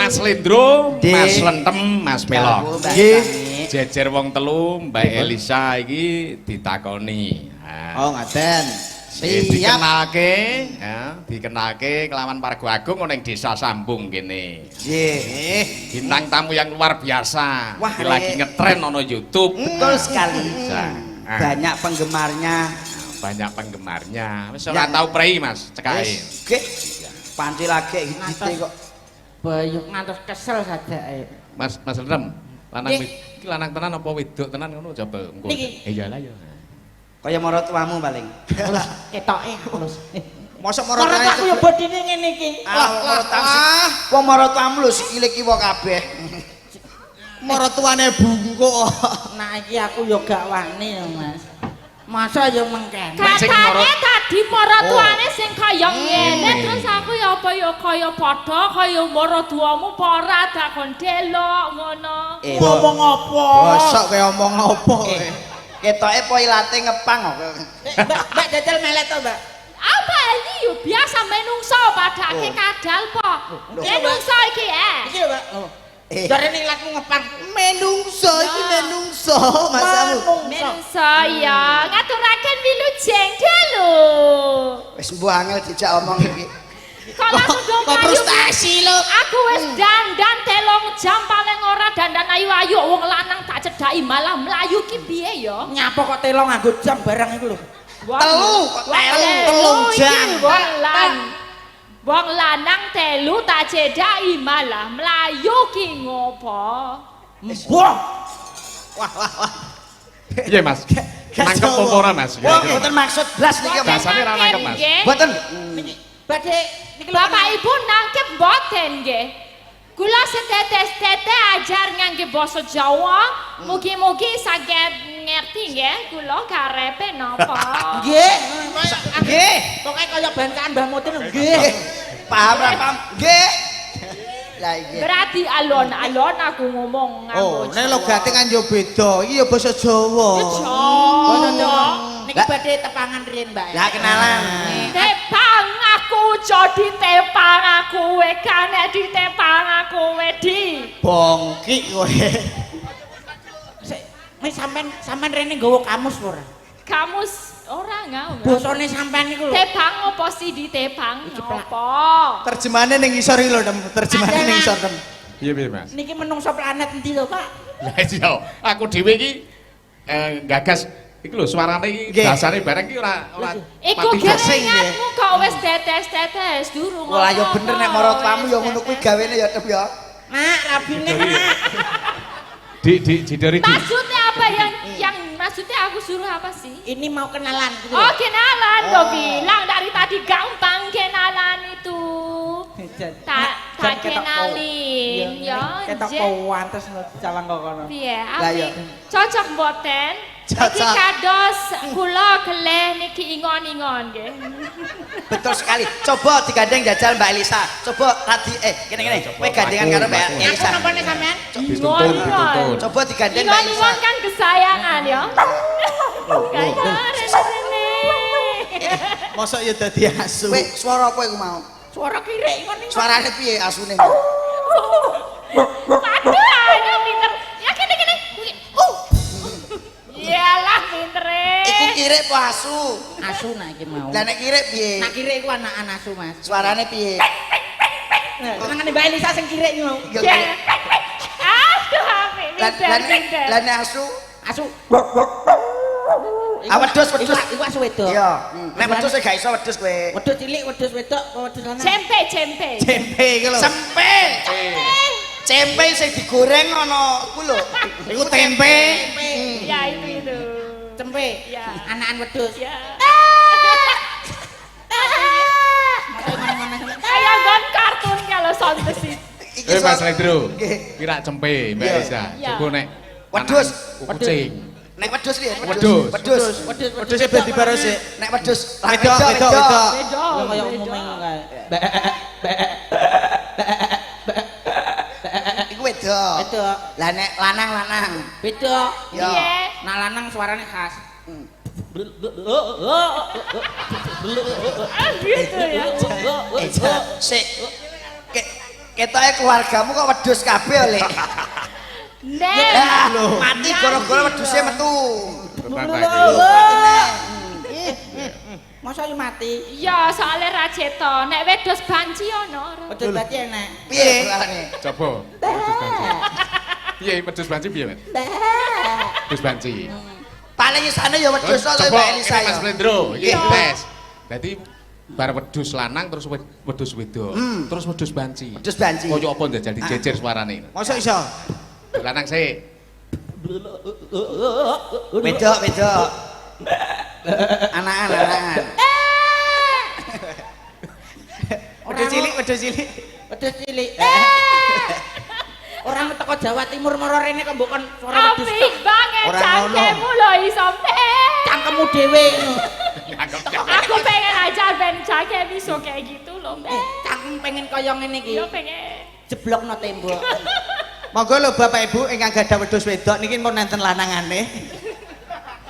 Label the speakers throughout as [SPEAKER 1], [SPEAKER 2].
[SPEAKER 1] Mas Lendro,
[SPEAKER 2] Nggih.
[SPEAKER 1] Mas Lentem, Mas Pelok.
[SPEAKER 2] Nggih.
[SPEAKER 1] Jejer wong telu, Mbak Elisa iki ditakoni. Nah,
[SPEAKER 2] Oh, ngaten.
[SPEAKER 1] Siap.
[SPEAKER 2] Siap.
[SPEAKER 1] Dikenalke, ya, dikenalke kelawan Warga Agung ning Desa Sambung kene.
[SPEAKER 2] Nggih.
[SPEAKER 1] Bintang tamu yang luar biasa.
[SPEAKER 2] Wah,
[SPEAKER 1] Iki lagi
[SPEAKER 2] Rek.
[SPEAKER 1] ngetren ono YouTube.
[SPEAKER 2] Betul sekali.
[SPEAKER 1] Bisa. Ah,
[SPEAKER 2] Banyak penggemarnya.
[SPEAKER 1] Banyak penggemarnya. Wis ora tau prei, Mas, cekake.
[SPEAKER 2] Wis, nggih. Panci lagi hidite kok.
[SPEAKER 3] Bayuk ngantos kesel sajake.
[SPEAKER 1] Mas Mas Lentem, lanang
[SPEAKER 3] Nggih.
[SPEAKER 1] iki lanang tenan apa wedok tenan ngono coba engko.
[SPEAKER 3] Niki.
[SPEAKER 1] Iya lah ya.
[SPEAKER 2] Kaya maratuamu paling.
[SPEAKER 3] Terus ketoke terus.
[SPEAKER 4] Mosok
[SPEAKER 3] Marot aku ya bodine ngene iki.
[SPEAKER 2] Ah, maratuamu. Wong maratuamu lho sikile kiwa kabeh.
[SPEAKER 4] Maratuane bungkuk.
[SPEAKER 3] Nah, iki aku ya gak wani ya, Mas. Masa ya mengkene.
[SPEAKER 1] Sing
[SPEAKER 5] Katane tadi maratuane sing kaya ngene,
[SPEAKER 1] Ngene.
[SPEAKER 5] Terus aku ya apa ya kaya padha kaya maratuamu apa ora, dakon delok ngono.
[SPEAKER 2] Eh,
[SPEAKER 3] Ngomong apa?
[SPEAKER 4] Bosok kowe omong apa kowe.
[SPEAKER 2] Ketoke po ilate ngepang kok.
[SPEAKER 3] Eh, Mbak, Mbak jajal melet to, Mbak?
[SPEAKER 5] Apa ini yo biasa menungso padake kadal po. Menungso iki eh.
[SPEAKER 3] Iki lho, Mbak. Oh.
[SPEAKER 2] Eh.
[SPEAKER 3] Jarene ilatmu ngepang.
[SPEAKER 4] Menungso iki menungso masamu.
[SPEAKER 5] Menungso ya ngaturaken wilujeng dalu.
[SPEAKER 2] Wis mbuh angel dijak omong iki.
[SPEAKER 5] Kok langsung do
[SPEAKER 4] Kok
[SPEAKER 5] mlayu.
[SPEAKER 4] frustasi lho.
[SPEAKER 5] Aku wis dandan 3 jam paling ora, dandan ayu-ayu, wong lanang tak cedhaki malah mlayu ki piye ya?
[SPEAKER 3] Nyapa kok telo nganggo jam barang iku lho.
[SPEAKER 2] Telu kok telu.
[SPEAKER 4] 3 jam.
[SPEAKER 5] Wong lanang telu tak cedhaki malah mlayu ki ngopo?
[SPEAKER 3] Mbah.
[SPEAKER 4] Wah wah wah.
[SPEAKER 1] Iya, Mas. Nangkep apa ora, Mas?
[SPEAKER 2] Wong mboten maksud blas niki, Mas.
[SPEAKER 1] Dasare ra nangkep, Mas.
[SPEAKER 5] Nggih.
[SPEAKER 2] Mboten.
[SPEAKER 3] Niki badhe niki lho.
[SPEAKER 5] Bapak Ibu nangkep mboten nggih? Kula setetes-tete ajar ngangge basa Jawa, mugi-mugi saged ngerti nggih kula karepe napa.
[SPEAKER 3] Nggih.
[SPEAKER 2] Nggih.
[SPEAKER 3] Pokoke kaya bankaan Mbah Mutin nggih.
[SPEAKER 2] Paham ra paham? Nggih. Lah iki.
[SPEAKER 5] Berarti alon-alon aku ngomong nganggo
[SPEAKER 4] Oh, nek logate kan yo beda. Iki yo basa Jawa.
[SPEAKER 3] Basa Jawa. Niki
[SPEAKER 2] Lah.
[SPEAKER 3] badhe tepangan riyen, Mbak.
[SPEAKER 2] Lah kenalan.
[SPEAKER 5] Tepang aku jadi tepang aku we kane ditepang aku we di.
[SPEAKER 4] Bongki kowe.
[SPEAKER 3] Sik, nek sampean sampean rene nggawa kamus ora?
[SPEAKER 5] Kamus ora ngau.
[SPEAKER 3] Basane sampean niku lho.
[SPEAKER 5] Tepang apa sih ditepang
[SPEAKER 3] Iki pelak.
[SPEAKER 5] apa?
[SPEAKER 4] Terjemahane ning ngisor iki lho, Dem. Terjemahane ning ngisor, Dem.
[SPEAKER 1] Piye piye, Mas?
[SPEAKER 3] Niki menungso planet endi to, Pak?
[SPEAKER 1] Lah iya, aku dhewe iki gagas iki lho suarane iki dasare barang iki ora ora
[SPEAKER 5] Iku
[SPEAKER 1] pati
[SPEAKER 4] gasing, nggih.
[SPEAKER 5] gerenganmu kok wis tetes-tetes durung.
[SPEAKER 2] Wah ya bener nek maratuamu ya
[SPEAKER 5] wis
[SPEAKER 2] ngono kuwi
[SPEAKER 5] tetes.
[SPEAKER 2] gawene ya, Dem ya.
[SPEAKER 3] Nak, rabine nak.
[SPEAKER 1] Di jidori di.
[SPEAKER 5] Maksudnya apa yang maksudnya aku suruh apa sih?
[SPEAKER 3] Ini mau kenalan gitu.
[SPEAKER 5] Oh, kenalan, kau bilang dari tadi gampang kenalan itu. Tak tak kenalin ya.
[SPEAKER 3] Ketok
[SPEAKER 5] Nje.
[SPEAKER 3] kuwantes cawang kok kono.
[SPEAKER 5] Piye?
[SPEAKER 2] Lah,
[SPEAKER 5] Apik.
[SPEAKER 2] ya.
[SPEAKER 5] Cocok mboten?
[SPEAKER 4] Cocok.
[SPEAKER 5] Niki kados kula keleh niki ingon-ingon nggih.
[SPEAKER 2] Betul sekali. Coba digandeng jajal Mbak Elisa. Coba tadi kene kene.
[SPEAKER 1] Coba
[SPEAKER 2] Kowe gandengan
[SPEAKER 1] mlaku,
[SPEAKER 2] karo Mbak
[SPEAKER 1] mlaku.
[SPEAKER 3] Aku
[SPEAKER 2] Elisa.
[SPEAKER 3] napane sampean?
[SPEAKER 1] Dituntun, dituntun.
[SPEAKER 2] Coba digandeng Mbak Elisa.
[SPEAKER 5] Ingon-ingon kan kesayangan ya. Kaya rene.
[SPEAKER 4] Mosok ya dadi asu.
[SPEAKER 2] Kowe suara apa iku mau?
[SPEAKER 3] Suara kirik ingon-ingon.
[SPEAKER 2] Suarane piye asune?
[SPEAKER 5] Waduh, ayo pinter. Ya kene kene. Iyalah pinter.
[SPEAKER 2] Iku kirik apa asu?
[SPEAKER 3] Asu nak iki mau.
[SPEAKER 2] Lah nek kirik piye?
[SPEAKER 3] Nak kirik iku anakan asu, Mas.
[SPEAKER 2] Suarane piye?
[SPEAKER 3] Nah, senengane Mbak Elisa sing kirik iki mau.
[SPEAKER 2] Ya,
[SPEAKER 5] Ya. Aduh, apik
[SPEAKER 2] Lah
[SPEAKER 5] pinter
[SPEAKER 2] lah
[SPEAKER 5] pinter.
[SPEAKER 2] lah nek asu
[SPEAKER 3] Asu.
[SPEAKER 2] Ah, wedhus, wedhus.
[SPEAKER 3] Iku asu wedok.
[SPEAKER 2] Iya. Nek wedhus gak iso wedhus kowe.
[SPEAKER 3] Wedhus cilik, wedhus wedok, apa wedhus lanang?
[SPEAKER 5] Cempe, cempe.
[SPEAKER 4] Tempe iki lho.
[SPEAKER 2] Sempe. Cempe sing digoreng ngono ku lho.
[SPEAKER 4] Iku tempe.
[SPEAKER 5] Ya itu itu.
[SPEAKER 3] Cempe.
[SPEAKER 5] Ya.
[SPEAKER 3] Anakan wedhus.
[SPEAKER 5] Ya.
[SPEAKER 3] Masa ngono-ngono.
[SPEAKER 5] Kayak gon kartun kalau sound sih.
[SPEAKER 2] Iki
[SPEAKER 1] Eh Mas Lendro,
[SPEAKER 2] Nggih.
[SPEAKER 1] kira cempe Mbak
[SPEAKER 2] Iya.
[SPEAKER 1] Elisa.
[SPEAKER 5] Iya.
[SPEAKER 1] Coba nek
[SPEAKER 2] Wedhus.
[SPEAKER 1] anak kucing.
[SPEAKER 2] Nek wedhus piye?
[SPEAKER 1] Wedhus.
[SPEAKER 2] Wedhus.
[SPEAKER 3] Wedhus,
[SPEAKER 4] Wedhuse ben dibaro sik.
[SPEAKER 2] Nek wedhus lah
[SPEAKER 4] Wedok, wedok, wedok.
[SPEAKER 5] Beda.
[SPEAKER 3] Lho kaya
[SPEAKER 5] Beda.
[SPEAKER 3] umume ngono kae.
[SPEAKER 2] Iku wedok.
[SPEAKER 3] Wedok.
[SPEAKER 2] Lah nek lanang lanang.
[SPEAKER 3] Beda.
[SPEAKER 2] Ya.
[SPEAKER 5] Piye?
[SPEAKER 3] Nak lanang suarane khas.
[SPEAKER 5] Ah gitu ya.
[SPEAKER 2] Eh, sik. Ketoke keluargamu kok wedhus kabeh, Lek.
[SPEAKER 5] Nek
[SPEAKER 2] Lah, mati gara-gara wedhuse metu.
[SPEAKER 3] Masa yo mati?
[SPEAKER 5] Ya, soalnya ra ceto. Nek wedhus banci ono ora?
[SPEAKER 3] Wedhus banci enek.
[SPEAKER 2] Piye suarane?
[SPEAKER 1] Coba. Wedhus banci. Piye wedhus banci piye, Mas? Wedhus banci.
[SPEAKER 2] Paling isane ya wedhus to
[SPEAKER 1] Coba
[SPEAKER 2] Mbak Elisa
[SPEAKER 1] ini
[SPEAKER 2] ya.
[SPEAKER 1] Mas Lendro, iki
[SPEAKER 5] Iya.
[SPEAKER 1] tes. Dadi bar wedhus lanang terus wedhus wedok, terus wedhus banci.
[SPEAKER 2] Wedhus banci.
[SPEAKER 1] Kaya apa njajal dijejer suarane?
[SPEAKER 4] Mosok iso?
[SPEAKER 1] Lanang sik.
[SPEAKER 2] Wedok, wedok. Anakan, anakan.
[SPEAKER 4] Wedhus cilik, wedhus cilik.
[SPEAKER 3] Wedhus cilik. Orang teko Jawa Timur moro rene kok mbok kon suara wedhus.
[SPEAKER 5] Apik banget
[SPEAKER 2] Ora ngono.
[SPEAKER 5] cangkemmu lho iso.
[SPEAKER 3] Cangkemmu dhewe.
[SPEAKER 5] Aku pengen aja ben cangkem iso kayak gitu loh.
[SPEAKER 3] Cangkem pengen kaya ngene iki.
[SPEAKER 5] Yo pengen.
[SPEAKER 3] Jeblokno tembok.
[SPEAKER 4] Monggo lho Bapak Ibu ingkang gadah wedhus wedok niki pun nenten lanangane.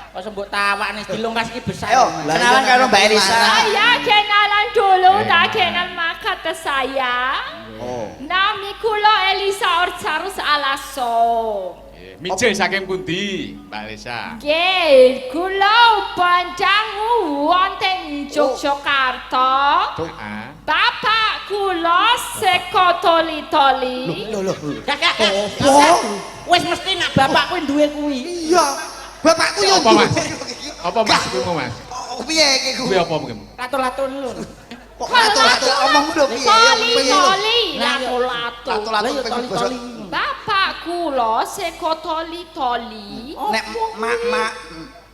[SPEAKER 3] Kok mbok tawakne dilungkas iki besar.
[SPEAKER 2] Ayo, kenalan karo Mbak Elisa.
[SPEAKER 5] Saya kenalan dulu, tak kenal maka ke saya.
[SPEAKER 2] Oh.
[SPEAKER 5] Nami kula Elisa Orcarus Alaso.
[SPEAKER 1] Mijil saking pundi, Mbak Elisa?
[SPEAKER 5] Nggih, kula pandangu wonten Yogyakarta.
[SPEAKER 1] Heeh.
[SPEAKER 5] Bapak kula saka Toli-Toli.
[SPEAKER 2] Lho lho.
[SPEAKER 3] Gak gak. Wis mesti nak bapak kuwi duwe kuwi.
[SPEAKER 4] Iya. Bapakku yo
[SPEAKER 1] Apa, Mas? Apa Mas kuwi mau, Mas?
[SPEAKER 2] Oh, piye iki
[SPEAKER 1] Kuwi
[SPEAKER 2] kuwi?
[SPEAKER 1] apa mungkin?
[SPEAKER 3] Lato-lato lho.
[SPEAKER 2] Kok lato-lato omong lho piye?
[SPEAKER 5] Toli-toli, lato-lato.
[SPEAKER 2] Lato-lato
[SPEAKER 3] Lah ya
[SPEAKER 2] pengen basa.
[SPEAKER 3] toli-toli.
[SPEAKER 5] Bapak kula saka Toli-Toli.
[SPEAKER 2] Nek mak-mak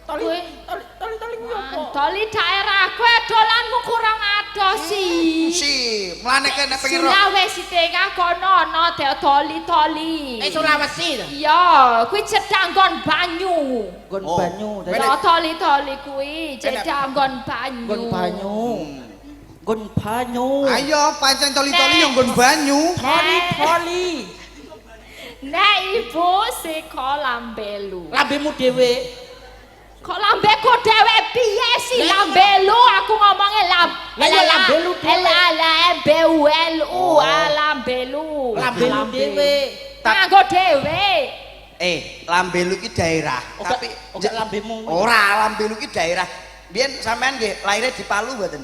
[SPEAKER 3] Toli
[SPEAKER 5] Kuwi.
[SPEAKER 3] toli toli toli kuwi apa?
[SPEAKER 5] Toli daerah kowe dolanmu kurang adoh sih.
[SPEAKER 2] si, mlane kene pengen ro.
[SPEAKER 5] Sulawesi Tengah kono ana toli-toli.
[SPEAKER 3] Eh Sulawesi to.
[SPEAKER 5] Iya, kuwi cedhak nggon banyu.
[SPEAKER 3] Nggon
[SPEAKER 2] Oh.
[SPEAKER 3] banyu.
[SPEAKER 5] Ya toli-toli kuwi cedhak nggon banyu.
[SPEAKER 3] Nggon banyu. Nggon banyu.
[SPEAKER 4] Ayo pancen toli-toli yo nggon banyu.
[SPEAKER 3] Toli toli.
[SPEAKER 5] Nek ibu saka Lambelu.
[SPEAKER 3] Lambemu dhewe.
[SPEAKER 5] Kok lambeku dhewe piye sih lambelu aku ngomongnya lam.
[SPEAKER 3] Lah ya lambelu dhewe.
[SPEAKER 5] L A L M B U L U A lambelu.
[SPEAKER 3] Lambelu dhewe.
[SPEAKER 5] Nganggo dhewe.
[SPEAKER 2] Lambelu ki daerah, tapi
[SPEAKER 3] Ora lambemu.
[SPEAKER 2] Ora, Lambelu ki daerah. Biyen sampean nggih lahirnya di Palu mboten?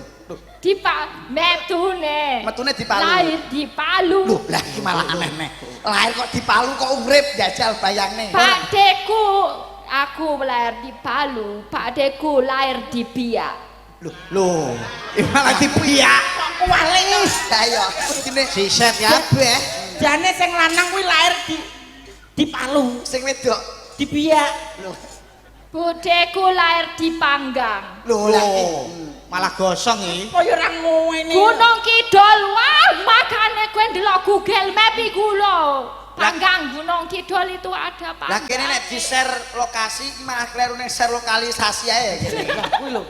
[SPEAKER 5] Di Pa metune.
[SPEAKER 2] Metune di Palu.
[SPEAKER 5] Lahir di Palu.
[SPEAKER 2] Loh, lah iki malah aneh neh. Lahir kok di Palu kok urip jajal bayangne.
[SPEAKER 5] Pakdeku aku lahir di Palu, pakdeku lahir di Biak.
[SPEAKER 2] Loh,
[SPEAKER 4] Lho, iki malah dipiak.
[SPEAKER 3] Kuwale to.
[SPEAKER 2] ayo kudune
[SPEAKER 4] Siset kabeh.
[SPEAKER 3] Jane sing lanang kuwi lahir di Palu,
[SPEAKER 2] sing wedok.
[SPEAKER 3] di Biak.
[SPEAKER 2] Loh,
[SPEAKER 5] Budeku lahir di Panggang.
[SPEAKER 2] lho lah iki.
[SPEAKER 4] Malah gosong iki.
[SPEAKER 3] Kaya ora ngene.
[SPEAKER 5] Gunung Kidul, wah makane kowe ndelok Google Map iku lho. Panggang Gunung Kidul itu ada Panggang.
[SPEAKER 2] Lah kene nek di-share lokasi iki malah kleru ning share lokalisasi ae kene.
[SPEAKER 3] Lah kuwi lho.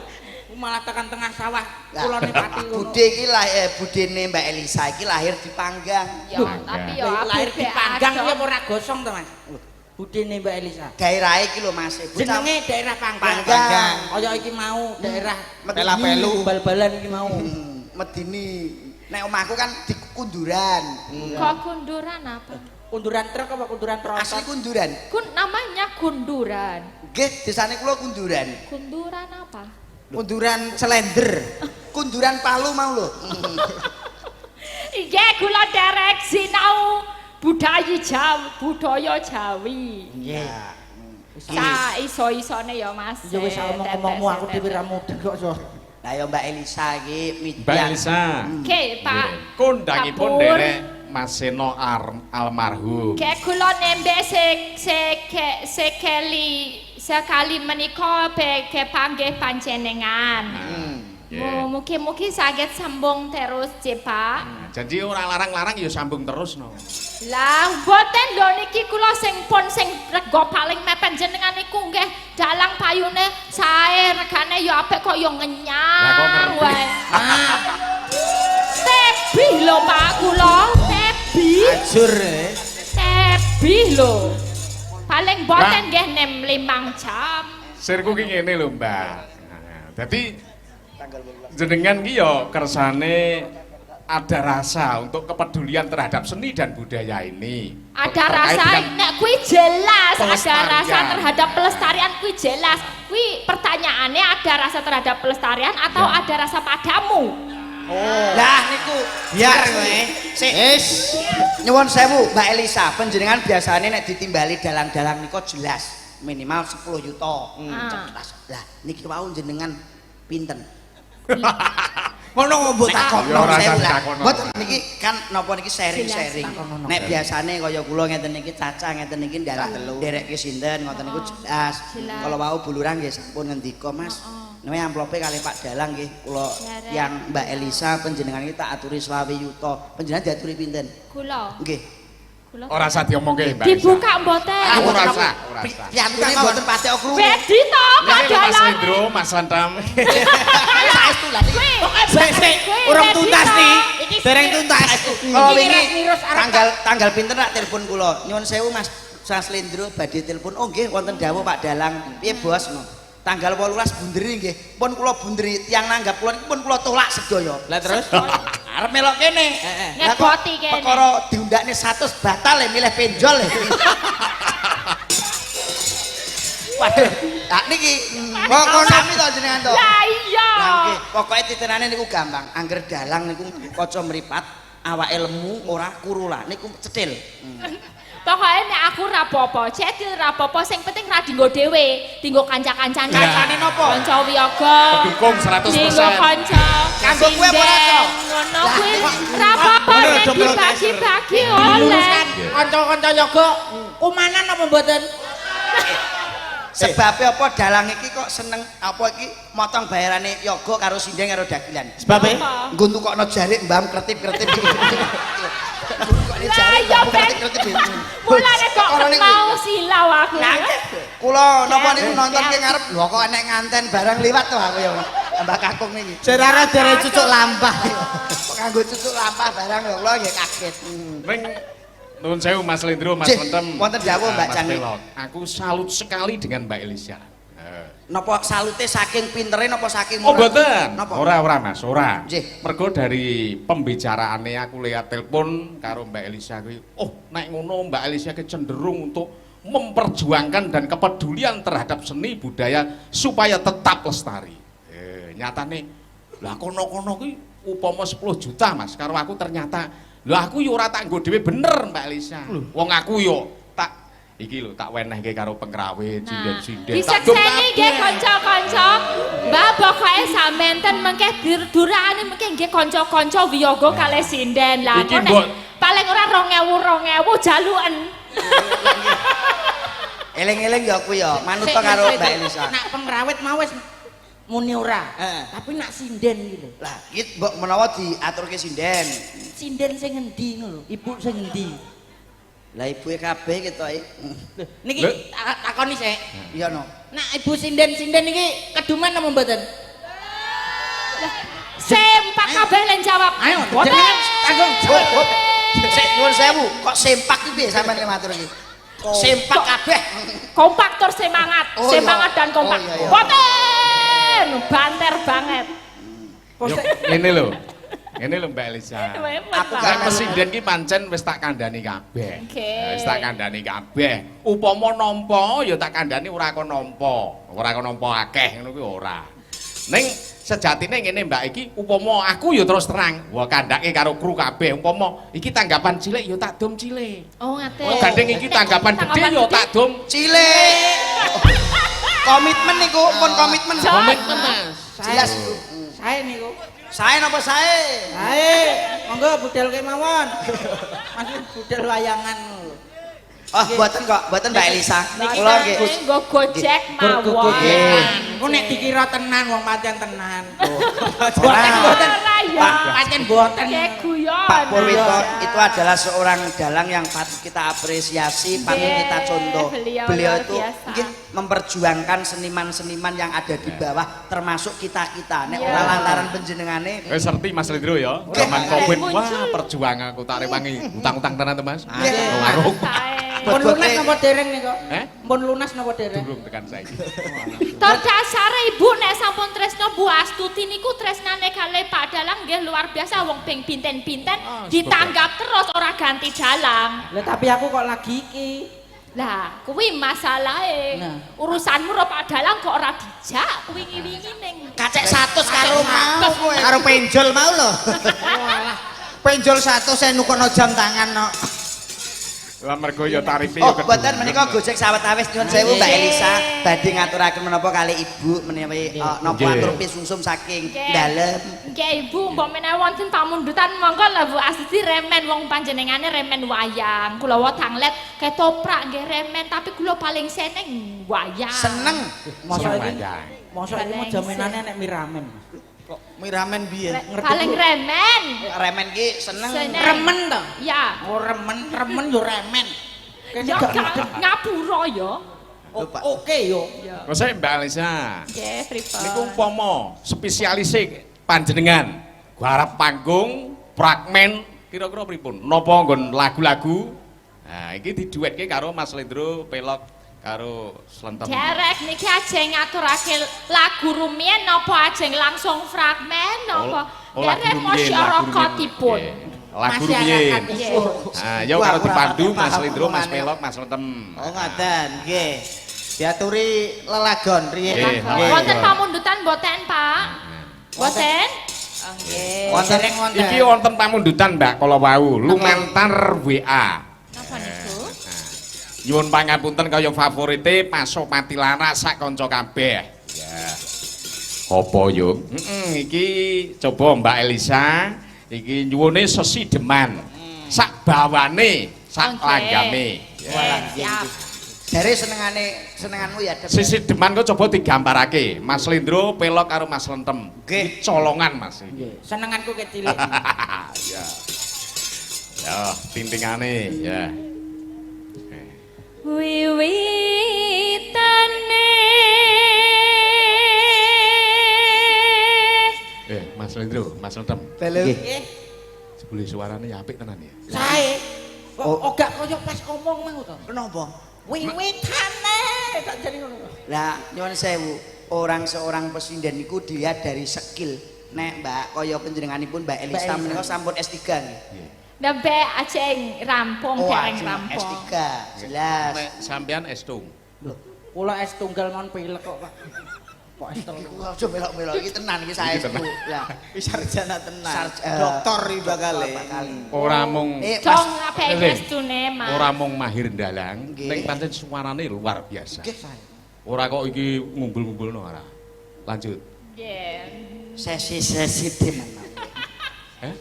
[SPEAKER 3] Ku malah tekan tengah sawah
[SPEAKER 2] Lah,
[SPEAKER 3] kulone pati ngono.
[SPEAKER 2] Bude iki lahir budene Mbak Elisa iki lahir di Panggang.
[SPEAKER 5] Ya, tapi ya
[SPEAKER 3] Lah, lahir di
[SPEAKER 5] aku
[SPEAKER 3] Panggang
[SPEAKER 5] adoh.
[SPEAKER 3] kuwi apa ora gosong to, Mas? Budene Mbak Elisa.
[SPEAKER 2] Daerah iki lho Mas. Bocah
[SPEAKER 3] Jenenge daerah Panggang.
[SPEAKER 2] Panggang.
[SPEAKER 3] Kaya iki mau daerah
[SPEAKER 4] Pela-pelu.
[SPEAKER 3] Bal-balan iki mau.
[SPEAKER 2] Medini. Nek omahku kan di Kunduran.
[SPEAKER 5] Kok kunduran apa?
[SPEAKER 3] Kunduran truk apa kunduran
[SPEAKER 2] Asli
[SPEAKER 3] trotot?
[SPEAKER 2] Kunduran.
[SPEAKER 5] Kun namanya kunduran.
[SPEAKER 2] Nggih, desane kula Kunduran.
[SPEAKER 5] Kunduran apa?
[SPEAKER 4] Kunduran slender.
[SPEAKER 2] Kunduran Palu mau lho.
[SPEAKER 5] Iya, kula derek sinau budaya Jawi, budaya Jawi.
[SPEAKER 3] Nggih.
[SPEAKER 5] Sa iso-isone ya Mas.
[SPEAKER 3] Ya wis omong-omongmu aku dhewe ra mudeng kok so.
[SPEAKER 2] Lah ya Mbak Elisa iki
[SPEAKER 1] Mbak
[SPEAKER 2] midyan.
[SPEAKER 1] Elisa.
[SPEAKER 5] Oke, Pak.
[SPEAKER 1] Kondangipun
[SPEAKER 5] Kapur.
[SPEAKER 1] derek Mas Seno almarhum.
[SPEAKER 5] Ke kula nembe se se ke sekali sekali menika kepanggih panjenengan.
[SPEAKER 1] Nggih.
[SPEAKER 5] Mugi-mugi saged sambung terus, je Pak.
[SPEAKER 1] Janji ora larang-larang ya sambung terus no.
[SPEAKER 5] Lah, mboten lho niki kula sing pun sing rega paling mepet jenengan niku nggih dalang payune sae regane ya apik kok ya
[SPEAKER 1] Lah, kok
[SPEAKER 5] ngenyang
[SPEAKER 1] ngerti?
[SPEAKER 5] wae. Tebih lho Pak kula, tebih.
[SPEAKER 4] Ajur eh.
[SPEAKER 5] Tebih lho. Paling mboten nggih nem 5 jam.
[SPEAKER 1] Sirku ki ngene lho, Mbak. Nah, dadi jenengan ki ya kersane ada rasa untuk kepedulian terhadap seni dan budaya ini.
[SPEAKER 5] Ada
[SPEAKER 1] Terkait
[SPEAKER 5] rasa
[SPEAKER 1] dengan
[SPEAKER 5] nek kuwi jelas, ada
[SPEAKER 1] pelestarian.
[SPEAKER 5] Rasa terhadap pelestarian kuwi jelas. Kuwi pertanyaannya, ada rasa terhadap pelestarian atau ada rasa padamu?
[SPEAKER 2] Lah niku
[SPEAKER 4] Biar kowe.
[SPEAKER 2] Sik.
[SPEAKER 4] Wis.
[SPEAKER 2] Nyuwun sewu, Mbak Elisa, panjenengan biasane nek ditimbali dalang-dalang niku jelas minimal 10 yuta. Jelas. Lah niki wau jenengan pinten?
[SPEAKER 4] Ngono kok mbok
[SPEAKER 2] Takon
[SPEAKER 1] Ya, ora
[SPEAKER 2] sewu
[SPEAKER 1] usah
[SPEAKER 2] lah.
[SPEAKER 1] ditakokno.
[SPEAKER 2] Mboten, niki kan napa niki sharing-sharing.
[SPEAKER 3] Jelas.
[SPEAKER 2] Nek biasane kaya kula ngeten niki, Caca ngeten niki, ndalah nderekke sinten ngoten niku jelas.
[SPEAKER 5] Jelas.
[SPEAKER 2] Kalau wau Bu Lurah nggih sampun ngendika, Mas. Nek amplope kalih Pak Dalang nggih kula
[SPEAKER 5] Derek.
[SPEAKER 2] yang Mbak Elisa panjenengan iki tak aturi 25 yuta. Panjenengan diaturi pinten?
[SPEAKER 5] Kula.
[SPEAKER 2] Nggih.
[SPEAKER 5] Kula.
[SPEAKER 1] Ora usah diomongke, Mbak Elisa.
[SPEAKER 5] Dibuka mboten?
[SPEAKER 1] Ah, ora usah, ora usah.
[SPEAKER 2] Piyantune mboten patek krungu.
[SPEAKER 5] Wedi to
[SPEAKER 1] Ini lho, Mas
[SPEAKER 5] kadalan.
[SPEAKER 1] Lendro, Mas Lentem.
[SPEAKER 2] Saestu lah niki.
[SPEAKER 4] Sik sik,
[SPEAKER 5] Kuwi
[SPEAKER 4] urung
[SPEAKER 5] wedi
[SPEAKER 4] tuntas
[SPEAKER 5] to.
[SPEAKER 4] nih.
[SPEAKER 3] Iki
[SPEAKER 4] Dereng tuntas.
[SPEAKER 2] Kalau
[SPEAKER 3] Iki
[SPEAKER 2] wingi
[SPEAKER 3] miras-miras arep
[SPEAKER 2] tanggal tanggal pinten rak telepon kula. Nyuwun sewu, Mas Mas Lendro, badhe telepon. Oh nggih, wonten dawuh, Pak Dalang. Piye, Bos? No. Tanggal 18 bunderi nggih. Pun kula bunderi, tiyang nanggap kula niku pun kula tolak sedaya.
[SPEAKER 4] Lah terus?
[SPEAKER 2] Arep melok kene.
[SPEAKER 4] Heeh.
[SPEAKER 2] Lah kok
[SPEAKER 5] Ngeboti kene.
[SPEAKER 2] perkara diundakne 100 batal le milih penjol le. Waduh, lah niki
[SPEAKER 4] Kok kono
[SPEAKER 2] sami to jenengan to.
[SPEAKER 5] Lah iya.
[SPEAKER 2] Lah nggih, pokoke titenane niku gampang. Angger dalang niku kaca mripat, awake lemu ora kuru lah niku cetil.
[SPEAKER 5] Pokoke nek aku ra apa-apa, cetil ra apa-apa, sing penting ra dinggo dhewe, dinggo kanca-kancane.
[SPEAKER 4] Kancane napa?
[SPEAKER 5] Kanca wiyaga.
[SPEAKER 1] Pendukung 100%.
[SPEAKER 5] Dinggo kanca.
[SPEAKER 2] Kanggo kuwi apa ora, Cok?
[SPEAKER 5] Ngono kuwi ra apa-apa
[SPEAKER 4] Ngono
[SPEAKER 5] nek
[SPEAKER 4] do protes.
[SPEAKER 5] dibagi-bagi oleh.
[SPEAKER 3] Diluruskan kanca-kanca yoga kumanan apa mboten?
[SPEAKER 2] Sebabe apa dalang iki kok seneng apa iki motong bayarane yoga karo sinden karo dagelan.
[SPEAKER 4] Sebabe?
[SPEAKER 5] Apa?
[SPEAKER 2] Nggo tukokno jarik mbam kertip-kertip. Tukokne
[SPEAKER 5] Lah
[SPEAKER 2] jarik
[SPEAKER 5] iya
[SPEAKER 2] mbam
[SPEAKER 5] ben.
[SPEAKER 2] kertip-kertip.
[SPEAKER 5] Mulane kok
[SPEAKER 2] Perkara niku.
[SPEAKER 5] mau silau aku.
[SPEAKER 2] Lah, kula napa niku nonton ki ngarep lho kok enek nganten barang liwat to aku ya. Mbak Kakung niki.
[SPEAKER 4] Jarara jare cucuk lampah.
[SPEAKER 2] Kok kanggo cucuk lampah barang lho kula nggih kaget.
[SPEAKER 1] Ning nuwun sewu, Mas Lendro, Mas
[SPEAKER 2] Cih,
[SPEAKER 1] Lentem.
[SPEAKER 2] wonten dawuh, Mbak
[SPEAKER 1] Mas
[SPEAKER 2] Cangi.
[SPEAKER 1] Pelot. Aku salut sekali dengan Mbak Elisa.
[SPEAKER 2] Napa salute saking pintere napa saking
[SPEAKER 1] Oh
[SPEAKER 2] murah?
[SPEAKER 1] mboten.
[SPEAKER 2] Napa?
[SPEAKER 1] Ora ora Mas, ora.
[SPEAKER 2] Nggih.
[SPEAKER 1] Mergo dari pembicaraane aku lihat telepon karo Mbak Elisa kuwi, oh nek ngono Mbak Elisa ki cenderung untuk memperjuangkan dan kepedulian terhadap seni budaya supaya tetap lestari. Nyatane lah kono-kono kuwi upama 10 juta Mas karo aku, ternyata lah aku yo ora tak nggo dhewe bener, Mbak Elisa. Wong aku yo tak iki lho tak wenehke karo pengrawit,
[SPEAKER 5] Nah,
[SPEAKER 1] sinden-sinden. Tak dum
[SPEAKER 5] disekseni nggih
[SPEAKER 1] kabeh.
[SPEAKER 5] kanca-kanca. Mbak, pokoke samenten mengke durane mengke nggih kanca-kanca wiyaga kalih sinden. Lah
[SPEAKER 1] Iki,
[SPEAKER 5] aku nek
[SPEAKER 1] Mbok.
[SPEAKER 5] paling ora 2000 2000 jaluken.
[SPEAKER 2] Eling-eling ya aku ya, manut
[SPEAKER 3] Sik,
[SPEAKER 2] to karo
[SPEAKER 3] Mas,
[SPEAKER 2] Mbak Elisa.
[SPEAKER 3] Nak pengrawit mau wis muni ora.
[SPEAKER 4] Heeh.
[SPEAKER 3] Tapi nak sinden iki lho.
[SPEAKER 2] Lah, iki mbok menawa diaturke sinden.
[SPEAKER 3] Sinden sing endi ngono lho, ibu sing endi?
[SPEAKER 2] Lah ibuke kabeh ketoke.
[SPEAKER 3] Lho, niki
[SPEAKER 1] Lho.
[SPEAKER 3] Takoni sik.
[SPEAKER 2] Iya no.
[SPEAKER 3] Nak ibu sinden-sinden iki keduman apa mboten?
[SPEAKER 5] Sempak kabeh len jawab.
[SPEAKER 3] Ayo,
[SPEAKER 5] Boten.
[SPEAKER 3] jenengan tanggung
[SPEAKER 2] Hop, hop. Sik, nyuwun sewu, kok sempak iki piye sampean le matur iki? Sempak kabeh.
[SPEAKER 5] Kompak tur semangat,
[SPEAKER 2] Oh, iya.
[SPEAKER 5] semangat dan kompak.
[SPEAKER 2] Oh, iya, iya.
[SPEAKER 5] Boten, banter banget.
[SPEAKER 1] Yo, ngene lho. Ngene lho, Mbak Elisa.
[SPEAKER 2] Aku
[SPEAKER 1] Nek
[SPEAKER 2] gak
[SPEAKER 1] presiden ki pancen wis tak kandhani kabeh.
[SPEAKER 5] Oke.
[SPEAKER 1] Wis tak kandhani kabeh. Upama nampa ya tak kandhani ora kon nampa. Ora kon nampa akeh ngono kuwi ora. Ning sejatine ngene, Mbak, iki upama aku ya terus terang, wah kandhake karo kru kabeh, upama iki tanggapan cilik ya tak dum cilik.
[SPEAKER 5] Oh, ngaten.
[SPEAKER 1] Oh, gandeng iki tanggapan gede ya tak dum
[SPEAKER 2] Cilik. Komitmen niku, pun komitmen.
[SPEAKER 1] komitmen, Mas.
[SPEAKER 2] Jelas.
[SPEAKER 3] Sae niku.
[SPEAKER 2] Sae napa sae?
[SPEAKER 3] Sae, monggo budal kemawon. Masih budal wayangan lho.
[SPEAKER 2] Oh, mboten kok, mboten Mbak Elisa.
[SPEAKER 3] Niki
[SPEAKER 2] Kula nggih.
[SPEAKER 5] Nggo Gojek mawon.
[SPEAKER 2] Nggih.
[SPEAKER 3] Engko nek dikira tenan wong pancen tenan.
[SPEAKER 2] Ora.
[SPEAKER 3] Boten boten.
[SPEAKER 5] Ora ya.
[SPEAKER 3] Pancen boten.
[SPEAKER 5] Kayak guyon.
[SPEAKER 2] Pak Purwito itu adalah seorang dalang yang patut kita apresiasi, patut
[SPEAKER 5] Nggih,
[SPEAKER 2] kita contoh.
[SPEAKER 5] beliau
[SPEAKER 2] Beliau
[SPEAKER 5] luar
[SPEAKER 2] itu
[SPEAKER 5] biasa.
[SPEAKER 2] mungkin memperjuangkan seniman-seniman yang ada di bawah, termasuk kita-kita. Nek
[SPEAKER 5] Iya.
[SPEAKER 2] ora lantaran penjenengane,
[SPEAKER 1] Wis ngerti Mas Lendro ya,
[SPEAKER 2] Oke.
[SPEAKER 1] zaman Covid,
[SPEAKER 5] Muncul.
[SPEAKER 1] wah perjuangan aku tak rewangi utang-utang tenan to, Mas.
[SPEAKER 2] Nggih.
[SPEAKER 1] Warung.
[SPEAKER 5] Sae.
[SPEAKER 3] Pun lunas napa dereng niku?
[SPEAKER 1] Eh?
[SPEAKER 3] Pun lunas napa dereng?
[SPEAKER 1] Durung tekan saiki.
[SPEAKER 5] Tor dasare Ibu nek sampun tresno Bu Astuti niku tresnane kalih Pak Dalang nggih luar biasa, wong ping pinten-pinten
[SPEAKER 1] Ah,
[SPEAKER 5] ditanggap terus ora ganti dalang.
[SPEAKER 3] Lah tapi aku kok lagi iki.
[SPEAKER 5] Lah, kuwi masalahe.
[SPEAKER 3] Nah.
[SPEAKER 5] Urusanmu ro Pak Dalang kok ora dijak wingi-wingi ning
[SPEAKER 2] Kacek 100 karo mau kowe.
[SPEAKER 4] Karo penjol mau lho. Penjol 100 saya nukono jam tangan no.
[SPEAKER 1] Lah mergo ya tarife ya
[SPEAKER 2] Oh, boten menika Gojek sawetawis nyuwun sewu Mbak Elisa badhe ngaturaken menapa kali Ibu menawi napa atur pisungsum saking dalem.
[SPEAKER 5] Nggih Ibu, mbok menawi wonten pamundutan monggo lah Bu Astuti remen, wong panjenengane remen wayang. Kula wa tanglet ketoprak nggih remen, tapi kula paling seneng wayang.
[SPEAKER 2] Seneng.
[SPEAKER 3] Mosok
[SPEAKER 1] Seneng
[SPEAKER 3] iki.
[SPEAKER 1] wayang.
[SPEAKER 3] Mosok iki mau
[SPEAKER 5] Paling
[SPEAKER 3] jaminane nek miramen.
[SPEAKER 4] Kok miramen biyen?
[SPEAKER 5] Paling remen.
[SPEAKER 2] Remen ki seneng.
[SPEAKER 5] Seneng.
[SPEAKER 3] Remen to?
[SPEAKER 5] Ya.
[SPEAKER 3] Oh remen, remen yo remen. Kene
[SPEAKER 5] Ya
[SPEAKER 3] gak
[SPEAKER 5] gak
[SPEAKER 3] mudeng.
[SPEAKER 5] ngapura ya.
[SPEAKER 3] Oke yo.
[SPEAKER 5] Ya.
[SPEAKER 1] Masa Mbak Elisa.
[SPEAKER 5] Nggih, pripun?
[SPEAKER 1] Niku umpama spesialise panjenengan garap panggung, fragmen kira-kira pripun? Napa nggon lagu-lagu? Nah, iki diduetke karo Mas Lendro pelok karo Slentem.
[SPEAKER 5] Derek niki ajeng ngaturake lagu rumiyin napa ajeng langsung fragmen napa?
[SPEAKER 1] Oh, lagu
[SPEAKER 5] Derek
[SPEAKER 1] rumiyin, lagu rumiyin.
[SPEAKER 5] masyarakatipun.
[SPEAKER 1] Nggih. Lagu rumiyin.
[SPEAKER 5] Nggih.
[SPEAKER 1] Ah, yo karo dipandu Mas Lendro, Mas Pelok, Mas Slentem.
[SPEAKER 4] Oh ngoten, nggih. Diaturi lelagon riyen.
[SPEAKER 1] Nggih.
[SPEAKER 4] Nggih.
[SPEAKER 5] Wonten pamundutan mboten, Pak? Mboten? Oh, nggih.
[SPEAKER 2] Wonten.
[SPEAKER 3] Wonten.
[SPEAKER 1] Iki wonten pamundutan, Mbak, kala wau lumantar WA.
[SPEAKER 5] Napa niku?
[SPEAKER 1] Nyuwun pangapunten kaya favorite Pasopati Laras sak kanca kabeh. Ya. Apa yo? Heeh, iki coba Mbak Elisa, iki nyuwune sesideman. Sak bawane, sak
[SPEAKER 5] Oke.
[SPEAKER 1] langgame.
[SPEAKER 5] Nggih, siap.
[SPEAKER 2] Jare senengane senenganmu ya Dep.
[SPEAKER 1] Sesideman kok coba digambarake. Mas Lendro pelok karo Mas Lentem.
[SPEAKER 2] Nggih.
[SPEAKER 1] Iki colongan Mas iki.
[SPEAKER 3] Nggih, senenganku kecilik.
[SPEAKER 1] Ya. Ya, tintingane ya.
[SPEAKER 5] Wiwitane
[SPEAKER 1] Mas Lendro, Mas Lentem.
[SPEAKER 2] Nggih.
[SPEAKER 1] Jebule suarane ya apik tenan ya.
[SPEAKER 3] Sae. Kok ogak kaya pas omong mau to.
[SPEAKER 2] Kenapa?
[SPEAKER 3] Wiwitane tak jadi ngono.
[SPEAKER 2] Lah nyuwun sewu, orang seorang pesinden niku dilihat dari skill. Nek Mbak kaya panjenenganipun Mbak Elisa
[SPEAKER 3] Elisa.
[SPEAKER 2] menika sampun S3 nggih.
[SPEAKER 5] Nembe ajeng rampung,
[SPEAKER 2] Oh,
[SPEAKER 5] dereng
[SPEAKER 2] ajeng
[SPEAKER 5] rampung.
[SPEAKER 2] S3, jelas.
[SPEAKER 1] Nek sampean S2.
[SPEAKER 3] Kula es tunggal mon pilek kok, Pak. Kok es telu.
[SPEAKER 2] Iku aja melok-melok iki tenan iki saestu.
[SPEAKER 1] tenan.
[SPEAKER 2] Lah,
[SPEAKER 4] Wis sarjana tenan.
[SPEAKER 2] Doktor
[SPEAKER 4] Doktor iki bakale.
[SPEAKER 2] bakale.
[SPEAKER 1] Ora mung
[SPEAKER 2] Mas,
[SPEAKER 5] Dong apik
[SPEAKER 1] Lele.
[SPEAKER 5] estune, Mas.
[SPEAKER 1] ora mung mahir ndalang,
[SPEAKER 2] Nggih.
[SPEAKER 1] ning pancen suarane luar biasa.
[SPEAKER 2] Nggih.
[SPEAKER 1] Ora kok iki ngumpul-ngumpulno ora. Lanjut.
[SPEAKER 5] Nggih.
[SPEAKER 2] Sesi-sesi demanan.
[SPEAKER 1] Eh?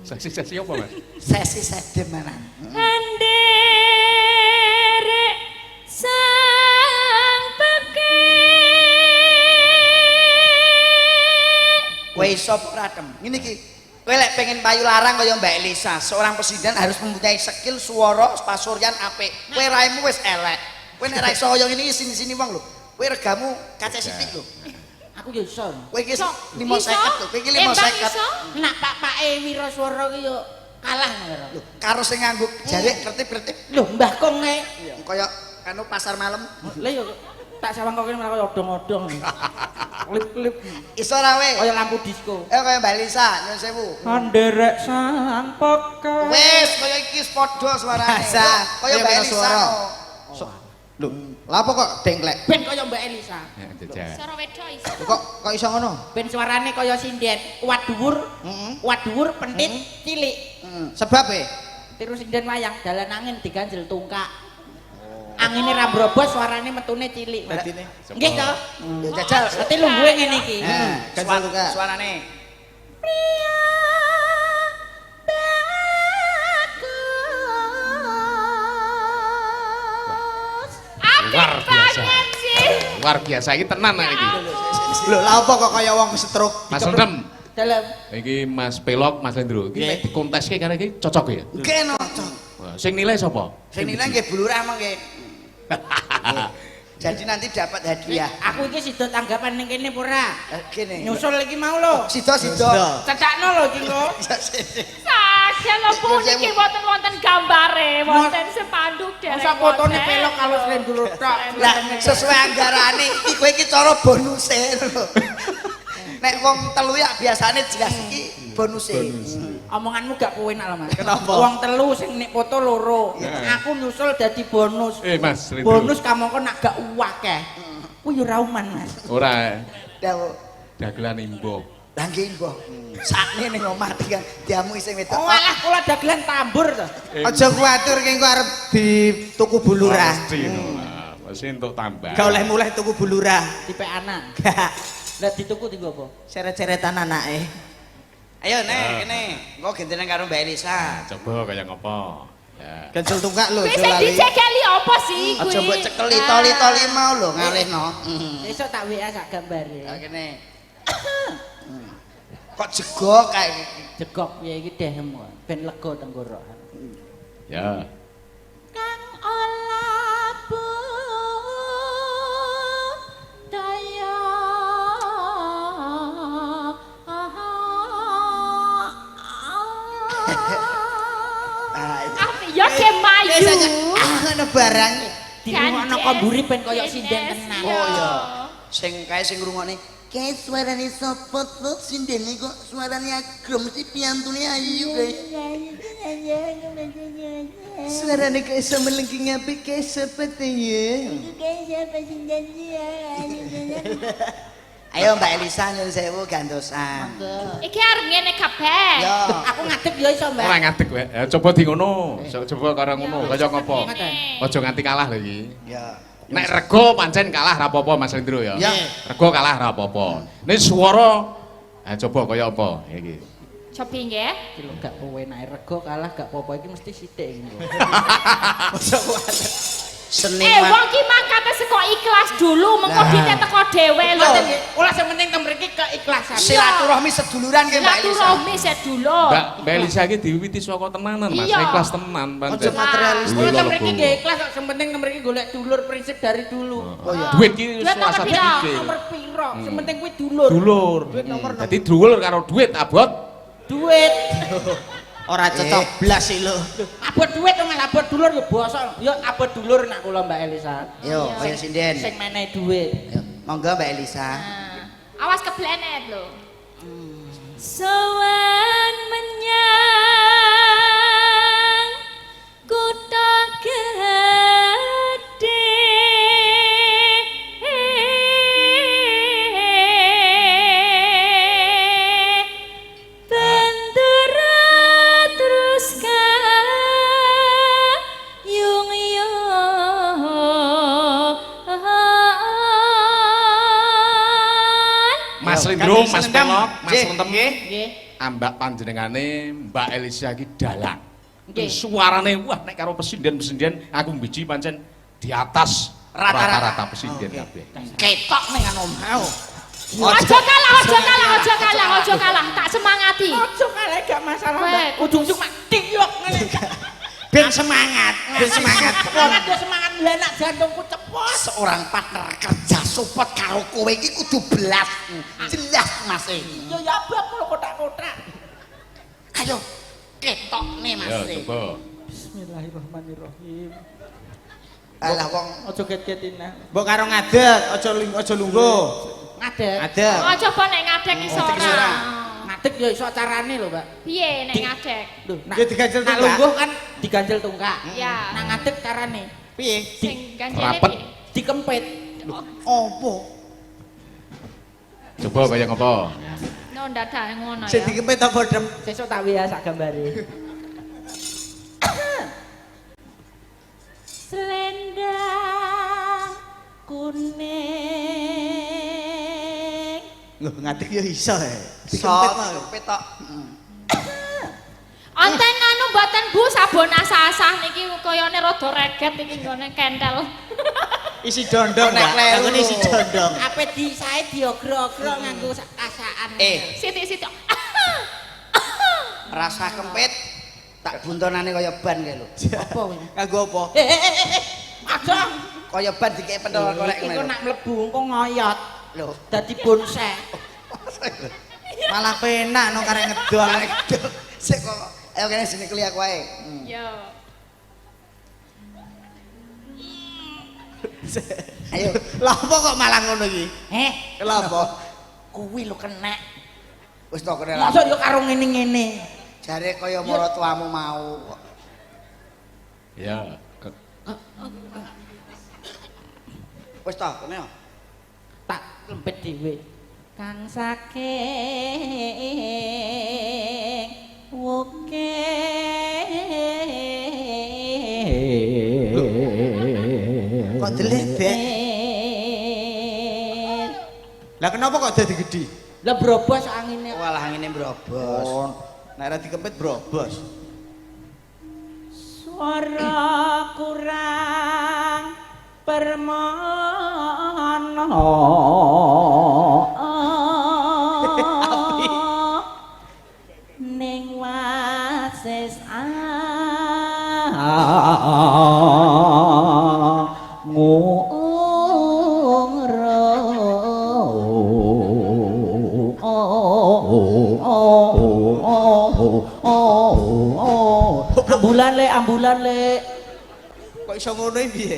[SPEAKER 1] Sesi-sesi apa, Mas?
[SPEAKER 2] Sesi demanan.
[SPEAKER 5] Anderek sang pekik.
[SPEAKER 2] Kowe iso apa ora, Tem? Ngene iki. Kowe lek pengen payu larang kaya Mbak Elisa, seorang presiden harus mempunyai skill suara pasuryan apik. Kowe raimu wis elek. Kowe nek ra iso kaya ngene iki sini-sini wong lho. Kowe regamu kacek sithik lho.
[SPEAKER 3] Aku yo iso.
[SPEAKER 2] Kowe iki
[SPEAKER 5] Iso.
[SPEAKER 2] 550 lho, kowe iki
[SPEAKER 5] Embang
[SPEAKER 2] 550.
[SPEAKER 5] iso?
[SPEAKER 3] Nak pak-pake Wiraswara ki yo kalah ngono.
[SPEAKER 2] Lho, karo sing nganggo jarik kertip-kertip
[SPEAKER 3] Lho, Mbah Kong e.
[SPEAKER 2] kaya anu pasar malam.
[SPEAKER 3] Lah yo tak sawang kok kene malah kaya odong-odong. Klip-klip
[SPEAKER 2] Iso ra we?
[SPEAKER 3] kaya lampu disko.
[SPEAKER 2] Eh kaya Mbak Elisa, nyuwun sewu.
[SPEAKER 3] Anderek sang pekik.
[SPEAKER 2] Wis kaya iki wis padha suarane.
[SPEAKER 4] Biasa.
[SPEAKER 2] Kaya Mbak
[SPEAKER 4] Kaya
[SPEAKER 2] Elisa.
[SPEAKER 4] suara.
[SPEAKER 2] no.
[SPEAKER 4] Lho, lha apa kok dengklek?
[SPEAKER 3] Ben kaya Mbak Elisa.
[SPEAKER 1] Ya, jajal.
[SPEAKER 5] Suara wedok iso.
[SPEAKER 4] Lho, Kok kok iso ngono?
[SPEAKER 3] Ben suarane kaya sinden, kuat dhuwur,
[SPEAKER 4] Heeh.
[SPEAKER 3] kuat dhuwur pentit cilik.
[SPEAKER 4] Sebabe
[SPEAKER 3] Tiru sinden wayang dalan angin diganjel tungkak. Angine ra brobos suarane metune cilik.
[SPEAKER 4] Dadine.
[SPEAKER 3] Nggih to?
[SPEAKER 2] Ya jajal.
[SPEAKER 3] Berarti lungguhe ngene iki.
[SPEAKER 2] Nah,
[SPEAKER 4] Ganjel tungkak.
[SPEAKER 2] Suarane.
[SPEAKER 5] Apik
[SPEAKER 1] Luar biasa.
[SPEAKER 5] banget sih.
[SPEAKER 1] Luar biasa iki tenan nek iki.
[SPEAKER 4] Lho, lha apa kok kaya wong stroke?
[SPEAKER 1] Mas Lentem,
[SPEAKER 3] Dalam
[SPEAKER 1] iki Mas Pelok, Mas Lendro, iki nek dikonteske karo iki cocok ya?
[SPEAKER 2] Nggih no.
[SPEAKER 1] Wah, sing nilai sapa?
[SPEAKER 2] Sing nilai nggih Bu Lurah mengke. Jadi nanti dapat hadiah.
[SPEAKER 3] aku iki sida tanggapan ning kene apa ora?
[SPEAKER 2] Gini.
[SPEAKER 3] Nyusul iki mau lho.
[SPEAKER 2] Sido sido.
[SPEAKER 3] Cecakno lho iki kok.
[SPEAKER 5] Sakit lho puniki mboten wonten gambare. wonten sepanduk dereng.
[SPEAKER 3] Masa fotone
[SPEAKER 5] wonten.
[SPEAKER 3] pelok karo Slendro tok.
[SPEAKER 2] Lah sesuai anggarane iki kowe iki cara bonuse lho. Nek wong telu ya biasane jelas iki bonuse.
[SPEAKER 3] Omonganmu gak penak lho, Mas.
[SPEAKER 4] Kenapa?
[SPEAKER 3] Wong telu sing nek foto loro. Aku nyusul dadi bonus.
[SPEAKER 1] Mas Slendro.
[SPEAKER 3] Bonus kamangka nak gak akeh. Kuwi yo ra uman, Mas.
[SPEAKER 1] Ora
[SPEAKER 2] Dawuh.
[SPEAKER 1] dagelan imbo.
[SPEAKER 2] Lah nggih, Mbah. Sakne ning omah tinggal diamu sing wedok.
[SPEAKER 3] Oh alah kula dagelan tambur to.
[SPEAKER 4] Aja kuwatir ki engko arep dituku bulurah.
[SPEAKER 1] Mesti no lah, mesti entuk tambah.
[SPEAKER 4] Gak oleh mulai tuku bulurah.
[SPEAKER 3] Tipe anak.
[SPEAKER 4] Gak.
[SPEAKER 3] Lah dituku dienggo apa?
[SPEAKER 4] Seret-seretan anake.
[SPEAKER 2] Ayo nek kene. Engko gentenan karo Mbak Elisa.
[SPEAKER 1] Coba kaya ngopo. Ya.
[SPEAKER 4] Ganjel tungkak lho
[SPEAKER 5] Kuwi
[SPEAKER 4] aja
[SPEAKER 5] sing
[SPEAKER 4] lali.
[SPEAKER 5] dicekeli apa sih kuwi?
[SPEAKER 2] Aja mbok cekeli toli-toli mau lho ngalihno.
[SPEAKER 3] Besok tak WA sak gambare.
[SPEAKER 2] Ya kene. Kok jegok kae iki.
[SPEAKER 3] Jegok piye iki dehem kok. Ben lega tenggorokan.
[SPEAKER 1] Ya.
[SPEAKER 5] Kang olah budaya.
[SPEAKER 2] Ah,
[SPEAKER 5] Ah, ya ke mayu.
[SPEAKER 4] Ah ngono barang.
[SPEAKER 3] Dirungokno kok mburi ben koyo sinden tenan.
[SPEAKER 2] Oh iya. Sing kae sing ngrungokne, kae suarane sapa to sindene kok suarane agrom mesti piantune ayu kae.
[SPEAKER 4] Suarane kok iso melengking apik kae sapa to ya?
[SPEAKER 2] Ayo Mbak Elisa nyuwun sewu gantosan.
[SPEAKER 5] Iki arep ngene kabeh.
[SPEAKER 2] Yo.
[SPEAKER 3] Aku ngadeg ya iso, Mbak.
[SPEAKER 1] Ora ngadeg kowe. Ya coba di ngono. Coba karo ngono, kaya ngopo.
[SPEAKER 5] Ngene.
[SPEAKER 1] Aja nganti kalah lho iki.
[SPEAKER 2] Ya.
[SPEAKER 1] Nek rego pancen kalah ra apa-apa Mas Lendro ya.
[SPEAKER 2] Ya.
[SPEAKER 1] Rego kalah ra apa-apa. Nek swara ha coba kaya apa iki.
[SPEAKER 5] Cobi nggih.
[SPEAKER 3] Iki lho gak pewenake rego kalah gak apa-apa iki mesti sithik iki.
[SPEAKER 4] Aja kuwatir.
[SPEAKER 2] Seni
[SPEAKER 5] Wong ki mangkate saka ikhlas dulu, mengko
[SPEAKER 2] Lah.
[SPEAKER 5] dite teko dhewe lho.
[SPEAKER 3] Ngoten nggih. Kula sing penting teng mriki keikhlasan.
[SPEAKER 2] Silaturahmi seduluran ki Mbak Elisa.
[SPEAKER 5] Silaturahmi sedulur.
[SPEAKER 1] Mbak Elisa iki diwiwiti saka tenanan Mas,
[SPEAKER 5] Iya.
[SPEAKER 1] ikhlas tenan
[SPEAKER 4] Aja
[SPEAKER 1] pancen.
[SPEAKER 4] materialistis.
[SPEAKER 3] Kula teng
[SPEAKER 1] Lho,
[SPEAKER 3] mriki
[SPEAKER 1] lho.
[SPEAKER 3] nggih ikhlas kok sing penting teng mriki golek dulur prinsip dari dulu.
[SPEAKER 2] Oh iya.
[SPEAKER 1] Duit ki
[SPEAKER 5] Duit nomor
[SPEAKER 1] rasa
[SPEAKER 5] piro?
[SPEAKER 1] dipikir.
[SPEAKER 3] Nomor piro? Sing penting kuwi dulur.
[SPEAKER 1] Dulur. Dadi dulur karo duit abot.
[SPEAKER 3] Duit.
[SPEAKER 4] Ora cocok blas iki lho.
[SPEAKER 3] Abot duit to Mas, abot dulur ya bosok. Ya abot dulur nak kula Mbak Elisa.
[SPEAKER 2] Yo, kaya sinden.
[SPEAKER 3] Sing menehi duit.
[SPEAKER 2] Yo, monggo Mbak Elisa.
[SPEAKER 5] Nah, awas keblenet lho. Sowan menyang kutha gedhe. Bendera terus kayung
[SPEAKER 1] Mas Lendro, Mas Pelok, Mas
[SPEAKER 2] Nggih.
[SPEAKER 1] Lentem.
[SPEAKER 3] Nggih.
[SPEAKER 1] Ambak panjenengane Mbak Elisa iki dalang.
[SPEAKER 3] Nggih.
[SPEAKER 1] Suarane wah nek karo pesinden-pesinden aku mbiji pancen di atas
[SPEAKER 2] Rata-rata.
[SPEAKER 1] rata-rata pesinden kabeh.
[SPEAKER 3] Ketok ning anu mau.
[SPEAKER 5] Aja kalah, aja kalah, aja kalah, aja kalah. Tak semangati.
[SPEAKER 3] Ojo kalah gak masalah.
[SPEAKER 5] Weh,
[SPEAKER 3] Mbak. Ujung-ujung mak diyok ngene.
[SPEAKER 4] Ben semangat, ben semangat.
[SPEAKER 3] Semangat yo semangat lah nak jantungku cepot.
[SPEAKER 2] Seorang partner kerja support karo kowe iki kudu belas. Jelas Mas e.
[SPEAKER 3] Yo ya abab lho kotak-kotak.
[SPEAKER 2] Ayo ketokne Mas
[SPEAKER 1] Ya
[SPEAKER 2] e.
[SPEAKER 1] coba.
[SPEAKER 3] Bismillahirrahmanirrahim.
[SPEAKER 2] Alah wong
[SPEAKER 3] Ojo get-getina.
[SPEAKER 4] Mbok karo ngadeg, aja lungguh.
[SPEAKER 3] Ngadeg.
[SPEAKER 4] Ngadeg.
[SPEAKER 5] Oh, coba nek ngadeg iso ora.
[SPEAKER 3] Ngadeg ya iso carane lho, Mbak.
[SPEAKER 5] Piye nek ngadeg?
[SPEAKER 3] Lho, nak
[SPEAKER 4] Ya diganjel
[SPEAKER 3] nak
[SPEAKER 4] tungkak.
[SPEAKER 3] lungguh kan diganjel tungkak.
[SPEAKER 5] Ya.
[SPEAKER 3] Nak ngadeg carane
[SPEAKER 4] Piye?
[SPEAKER 5] Sing ganjele
[SPEAKER 1] Rapet.
[SPEAKER 5] piye?
[SPEAKER 3] dikempit.
[SPEAKER 4] Opo?
[SPEAKER 1] Coba kaya ngopo.
[SPEAKER 5] No ndadak ngono
[SPEAKER 4] Sing
[SPEAKER 5] ya.
[SPEAKER 4] dikempit apa dem?
[SPEAKER 3] Sesuk tak WA sak gambare. Selendang kuning.
[SPEAKER 4] Lho ngadeg ya iso e.
[SPEAKER 2] sok
[SPEAKER 4] Dikempit mau.
[SPEAKER 2] dikempit tok.
[SPEAKER 5] Onten anu mboten Bu sabun asah-asah niki koyone rada reget iki nggone kentel.
[SPEAKER 4] Isi dondong,
[SPEAKER 2] Nek
[SPEAKER 4] Mbak.
[SPEAKER 2] kleru.
[SPEAKER 4] Nggone isi dondong.
[SPEAKER 3] Ape disae diogro-ogro nganggo asaan.
[SPEAKER 5] Sithik-sithik.
[SPEAKER 2] Rasa kempit tak buntonane kaya ban kae lho.
[SPEAKER 3] Apa kowe?
[SPEAKER 4] Kanggo apa?
[SPEAKER 3] Eh. Aja.
[SPEAKER 2] Kaya ban dikek pentol korek
[SPEAKER 3] Iki
[SPEAKER 2] ngene.
[SPEAKER 3] kok nak mlebu engko ngoyot.
[SPEAKER 2] Lho.
[SPEAKER 3] Dadi bonsai.
[SPEAKER 4] Malah penak no karek ngedol.
[SPEAKER 2] Sik kok ayo kene sini keli aku wae.
[SPEAKER 5] Yo.
[SPEAKER 2] Ayo.
[SPEAKER 4] Lah apa kok malah ngono iki?
[SPEAKER 3] Eh,
[SPEAKER 4] Lah apa?
[SPEAKER 3] kuwi lho kena.
[SPEAKER 2] Wis to kene.
[SPEAKER 3] Mosok yo karo ngene-ngene.
[SPEAKER 2] Jare kaya maratuamu mau.
[SPEAKER 1] Ya.
[SPEAKER 2] Wis to kene.
[SPEAKER 3] Tak lempet dhewe. Kang saking woke.
[SPEAKER 4] Kok deledek? Lah kenapa kok dadi gedhi?
[SPEAKER 3] Lah brobos angine.
[SPEAKER 2] Walah angine mbrobos.
[SPEAKER 4] Oh, nek ora dikempit brobos.
[SPEAKER 3] Swara kurang permono ning wasis ambulan le, ambulan le.
[SPEAKER 4] Kok iso ngono iki piye?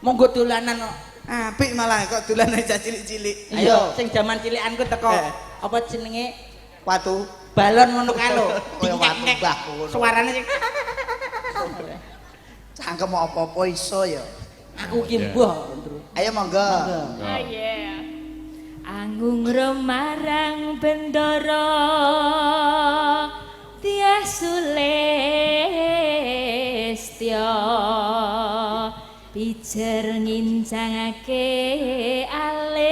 [SPEAKER 3] Monggo dolanan kok.
[SPEAKER 4] Apik malah kok dolane cah cilik-cilik.
[SPEAKER 3] Ayo, sing jaman cilikanku teko
[SPEAKER 4] Eh.
[SPEAKER 3] apa jenenge
[SPEAKER 4] Watu.
[SPEAKER 3] balon ngono kae lho.
[SPEAKER 2] Kaya watu mbah ngono.
[SPEAKER 3] Suarane sing
[SPEAKER 2] Cangkem apa-apa iso ya.
[SPEAKER 3] aku ki mbuh.
[SPEAKER 2] Ayo monggo.
[SPEAKER 5] Oh yeah. Anggung marang bendara Tias Sulistya pijer ngincangake alis.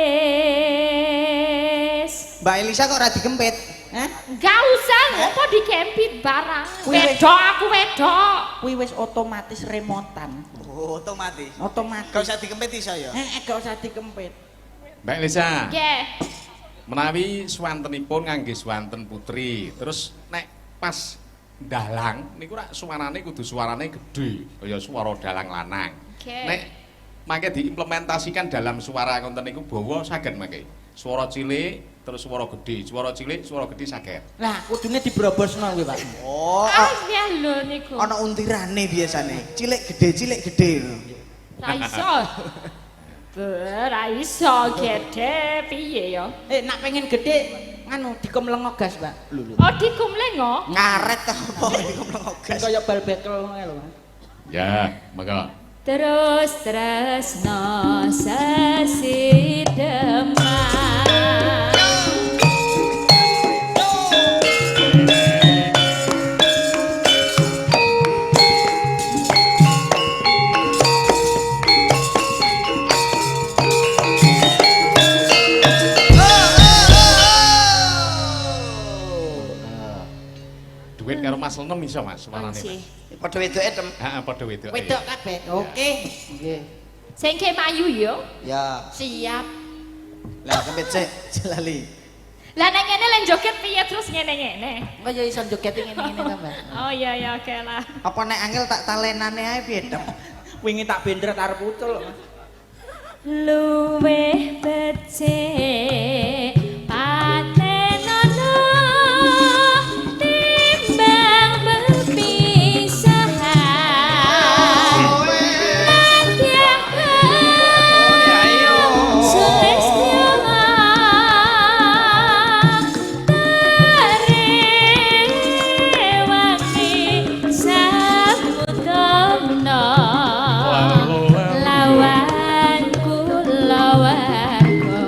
[SPEAKER 4] Mbak Elisa kok ora dikempit?
[SPEAKER 3] Hah?
[SPEAKER 5] Gak usah ngopo dikempit barang.
[SPEAKER 3] Kuwi wis-
[SPEAKER 5] Wedok aku wedok.
[SPEAKER 3] Kuwi wis otomatis remotan.
[SPEAKER 4] Oh, otomatis.
[SPEAKER 3] Otomatis.
[SPEAKER 4] Gak usah dikempit iso ya.
[SPEAKER 3] Eh, gak usah dikempit.
[SPEAKER 1] Mbak Elisa.
[SPEAKER 5] Nggih.
[SPEAKER 1] Menawi swantenipun ngangge swanten putri, terus nek pas dalang niku rak suarane kudu suarane gedhe, kaya suara dalang lanang.
[SPEAKER 5] Oke.
[SPEAKER 1] Nek mangke diimplementasikan dalam suara ngoten niku bawa saged mangke. Suara cilik terus suara gedhe, suara cilik, suara gedhe saged.
[SPEAKER 3] Lah, kudune dibrobosno kuwi, Pak.
[SPEAKER 4] Oh,
[SPEAKER 5] Ah, lho niku.
[SPEAKER 4] ana untirane biasane. Cilik gede, cilik gede.
[SPEAKER 5] Ra iso. Ra iso gede piye ya?
[SPEAKER 3] Eh, nak pengen gede nganu dikumlengo gas, Pak.
[SPEAKER 4] Lho lho.
[SPEAKER 5] Oh dikumlengo?
[SPEAKER 4] Ngaret apa dikumlengo gas.
[SPEAKER 3] Kaya bal bekel ngono lho, Mas.
[SPEAKER 1] Ya, monggo.
[SPEAKER 5] Terus tresno sesideman.
[SPEAKER 1] Duit karo Mas Lenem iso Mas suarane.
[SPEAKER 5] Nggih.
[SPEAKER 1] Mas.
[SPEAKER 2] Padha wedoke tem.
[SPEAKER 1] Heeh, padha wedoke.
[SPEAKER 3] Wedok kabeh. Oke. Nggih.
[SPEAKER 5] Sing ke mayu yo.
[SPEAKER 2] Ya.
[SPEAKER 3] Siap.
[SPEAKER 4] Lah kempit sik, lali.
[SPEAKER 5] Lah nek ngene lek joget piye terus ngene-ngene.
[SPEAKER 3] Engko ya iso joget ngene-ngene to, Mbak.
[SPEAKER 5] Oh iya ya oke lah.
[SPEAKER 4] Apa nek angel tak talenane ae piye, Tem?
[SPEAKER 3] Wingi tak bendret arep ucul. Mas.
[SPEAKER 5] Luwih becik patenono timbang perpisahan. Sulistya tarewangi samudana lawan kula warga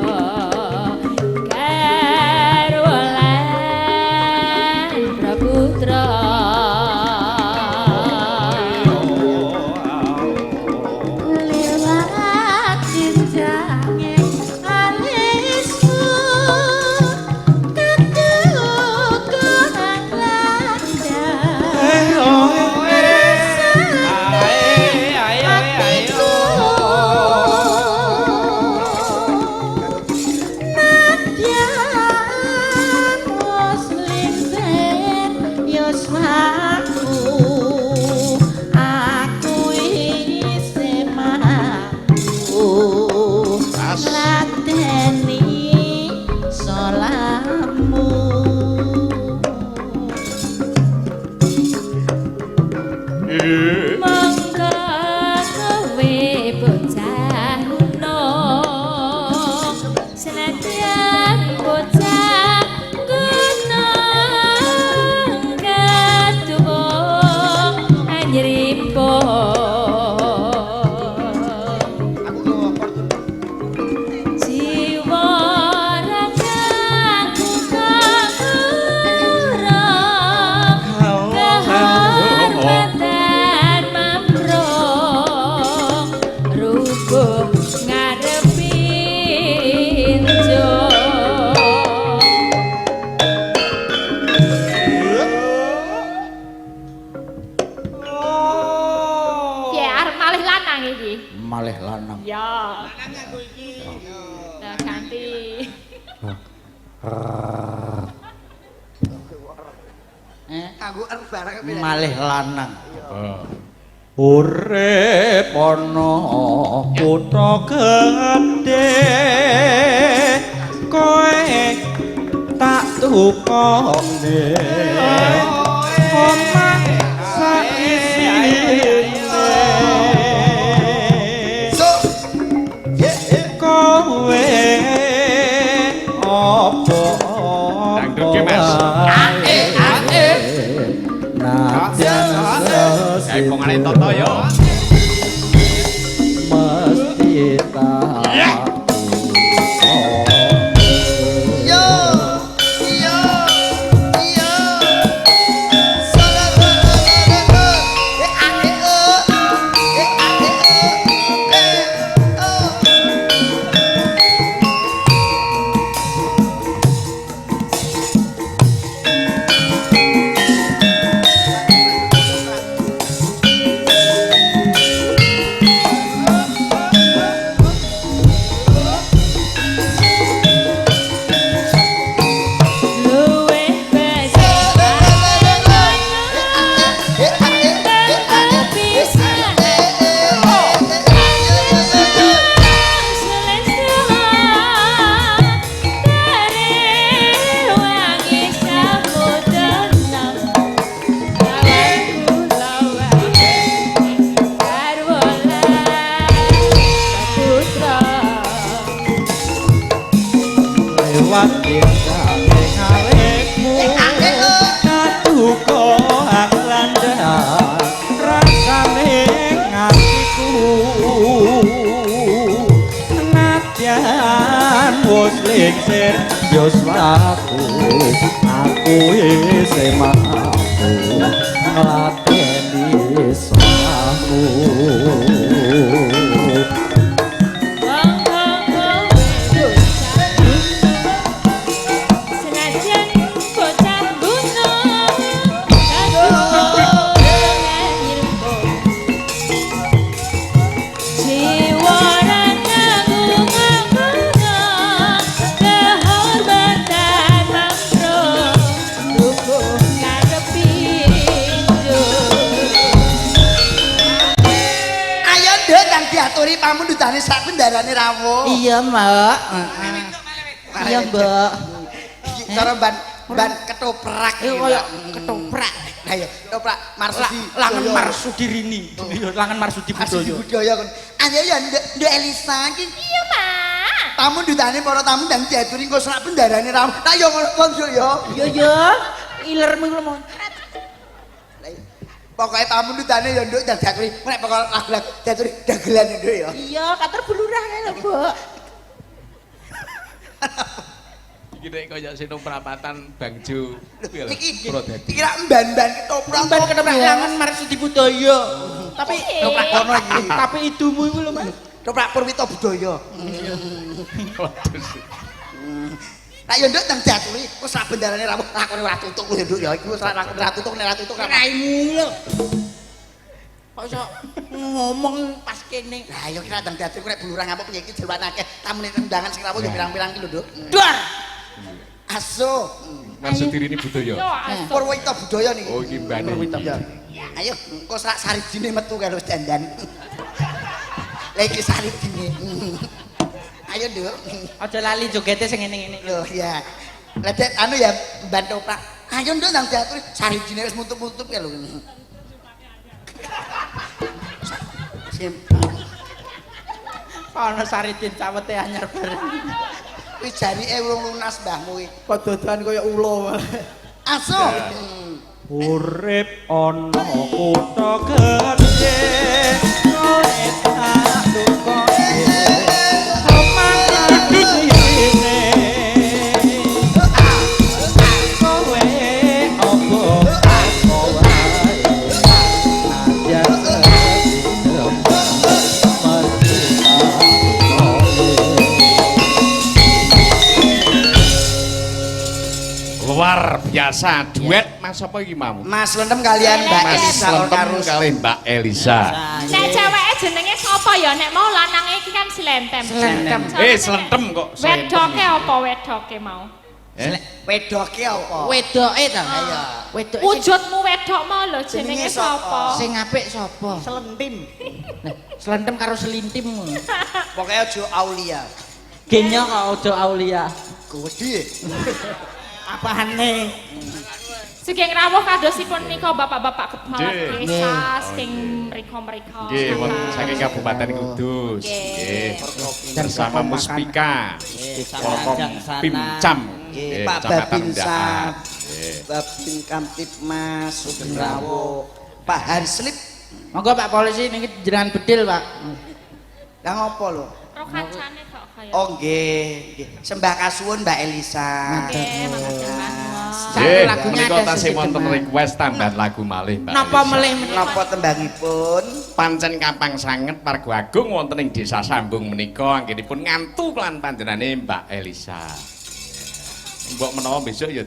[SPEAKER 5] arep malih lanang iki.
[SPEAKER 4] Malih lanang.
[SPEAKER 5] Ya. Lanang aku iki. Nah, ganti.
[SPEAKER 2] Kanggo er barang
[SPEAKER 4] Malih lanang. Urip ana kutha gedhe kowe tak tukone omah saisine kowe apa
[SPEAKER 1] Dangdut ki, Mas.
[SPEAKER 4] Ae ae nadyan
[SPEAKER 1] Jaipongane toto yo.
[SPEAKER 4] Mesti tak
[SPEAKER 2] Yo yo yo.
[SPEAKER 5] Luwih becik
[SPEAKER 4] lewat desa ngalihmu kaduka aklandha rasane ngatiku nadyan wis lingsir yuswaku aku isih mampu ngladeni selamu.
[SPEAKER 5] Senajan bocah gunung jiwa kehormatan mangro dukuh karepi.
[SPEAKER 2] Ayo nduk kang diaturi pamundhutane sak bendarane rawuh.
[SPEAKER 3] Iya, Mbak. Iya, Mbak.
[SPEAKER 2] Iki cara ban ban ketoprak
[SPEAKER 3] Iku
[SPEAKER 2] iki,
[SPEAKER 3] kaya
[SPEAKER 2] Mbak.
[SPEAKER 3] ketoprak.
[SPEAKER 2] Lah iya, ketoprak Marsudi.
[SPEAKER 4] Langen Marsudi Rini. Iya, Langen Marsudi
[SPEAKER 2] Marsudi
[SPEAKER 4] Budaya.
[SPEAKER 2] Budaya kon. Ayo ya nduk nduk Elisa iki
[SPEAKER 5] Iya, Mak.
[SPEAKER 2] pamundhutane para tamu ndang diaturi engko sak bendarane rawuh. Lah ya ngono kon nduk ya.
[SPEAKER 3] Iya, ya. Ilermu iku moncret.
[SPEAKER 2] Lah iya. Pokoke pamundhutane ya nduk ndang diaturi. Nek pokok lagu-lagu diaturi dagelan ya nduk ya.
[SPEAKER 3] Iya, kater bulurah kae lho, Mbok.
[SPEAKER 1] Iki nek kaya sino perapatan Bangjo. Kuwi lho,
[SPEAKER 2] Iki
[SPEAKER 1] Purwodadi.
[SPEAKER 2] iki rak mban-mban ketoprak.
[SPEAKER 4] Mban ketoprak Langen Marsudi Budaya. Tapi
[SPEAKER 2] Ketoprak kono iki.
[SPEAKER 4] Tapi idumu iku lho, Mas.
[SPEAKER 2] Ketoprak Purwito Budaya.
[SPEAKER 1] Waduh.
[SPEAKER 2] Lah ya nduk ndang diaturi wis sak bendarane rawuh lakone ora tutuk lho nduk ya iki wis lakone ora tutuk nek ora tutuk ora.
[SPEAKER 3] Raimu lho. Kok iso ngomong pas kene.
[SPEAKER 2] Lah ya kira ndang diaturi nek bulurang apa piye iki jelwan akeh tamune undangan sing rawuh ya pirang-pirang iki lho nduk.
[SPEAKER 3] Dor.
[SPEAKER 2] Aso.
[SPEAKER 1] Marsudi Rini Budaya.
[SPEAKER 5] Yo, aso.
[SPEAKER 2] Purwito Budaya niki.
[SPEAKER 1] Oh iki mbane.
[SPEAKER 2] Iya. Ayo engko sak sarijine metu karo wis dandan. Lah iki sarijine. Ayo nduk.
[SPEAKER 3] Aja lali jogete sing ngene-ngene.
[SPEAKER 2] Lho ya. Lah dek anu ya mban toprak. Ayo nduk ndang diaturi sarijine wis muntup-muntup ya lho. Sim.
[SPEAKER 3] Ana Saridin cawete anyar bareng.
[SPEAKER 2] Wis jarike urung lunas mbahmu iki.
[SPEAKER 4] Padodan kaya ula.
[SPEAKER 2] Aso.
[SPEAKER 4] Urip ana kutha gedhe kowe tak tukoke omah isine kowe apa apa wae nadyan sesidhem mesti tak tukoke.
[SPEAKER 1] Luar biasa duet Mas apa iki mau?
[SPEAKER 2] Mas Lentem kalian Mbak
[SPEAKER 1] Mas
[SPEAKER 2] Elisa
[SPEAKER 1] Lentem
[SPEAKER 2] Orkarus.
[SPEAKER 1] kali Mbak Elisa.
[SPEAKER 5] Nek cewek jenenge sapa ya? Nek mau lanange iki kan Slentem.
[SPEAKER 3] Slentem.
[SPEAKER 1] Slentem kok.
[SPEAKER 5] Wedoke apa wedoke mau?
[SPEAKER 1] Eh?
[SPEAKER 2] Wedoke apa?
[SPEAKER 3] Wedoke to?
[SPEAKER 2] Ayo.
[SPEAKER 3] Wedoke
[SPEAKER 5] Wujudmu wedok mau lho jenenge
[SPEAKER 2] Jenenge sapa?
[SPEAKER 5] sapa?
[SPEAKER 3] sing apik sapa?
[SPEAKER 4] Selentim.
[SPEAKER 3] Nah, Slentem karo selintim ngono.
[SPEAKER 2] Pokoke aja Aulia.
[SPEAKER 3] Genyo kok aja Aulia.
[SPEAKER 2] Gede.
[SPEAKER 4] Apane?
[SPEAKER 5] Sugeng rawuh kadosipun nika bapak-bapak kepala
[SPEAKER 1] Nggih.
[SPEAKER 5] desa sing mriko-mriko.
[SPEAKER 1] Nggih, wonten saking Kabupaten Kudus.
[SPEAKER 5] Nggih.
[SPEAKER 1] Nggih. Bersama Muspika. Forkom Pimcam.
[SPEAKER 2] Nggih, Pak
[SPEAKER 1] Kecamatan
[SPEAKER 2] Babinsa.
[SPEAKER 1] Ndaan. Nggih.
[SPEAKER 2] Babin Kamtibmas Sugeng rawuh. Pak Hanslip.
[SPEAKER 3] Monggo Pak polisi niki jenengan bedil, Pak.
[SPEAKER 2] Lah ngopo lho?
[SPEAKER 5] Ro kancane kok kaya.
[SPEAKER 2] Oh nggih, nggih. Sembah kasuwun Mbak Elisa.
[SPEAKER 5] Nggih, makasih Mbak.
[SPEAKER 3] Satu
[SPEAKER 1] Nggih,
[SPEAKER 3] lagunya
[SPEAKER 1] menika
[SPEAKER 3] ada
[SPEAKER 1] tasih wonten
[SPEAKER 3] sesedeman.
[SPEAKER 1] request tambahan lagu malih, Mbak.
[SPEAKER 3] Napa
[SPEAKER 1] Elisa.
[SPEAKER 3] melih menika?
[SPEAKER 2] Napa tembangipun?
[SPEAKER 1] Pancen kampang sanget warga agung wonten ing Desa Sambung menika anggenipun ngantu lan panjenengane Mbak Elisa. Mbok menawa besok ya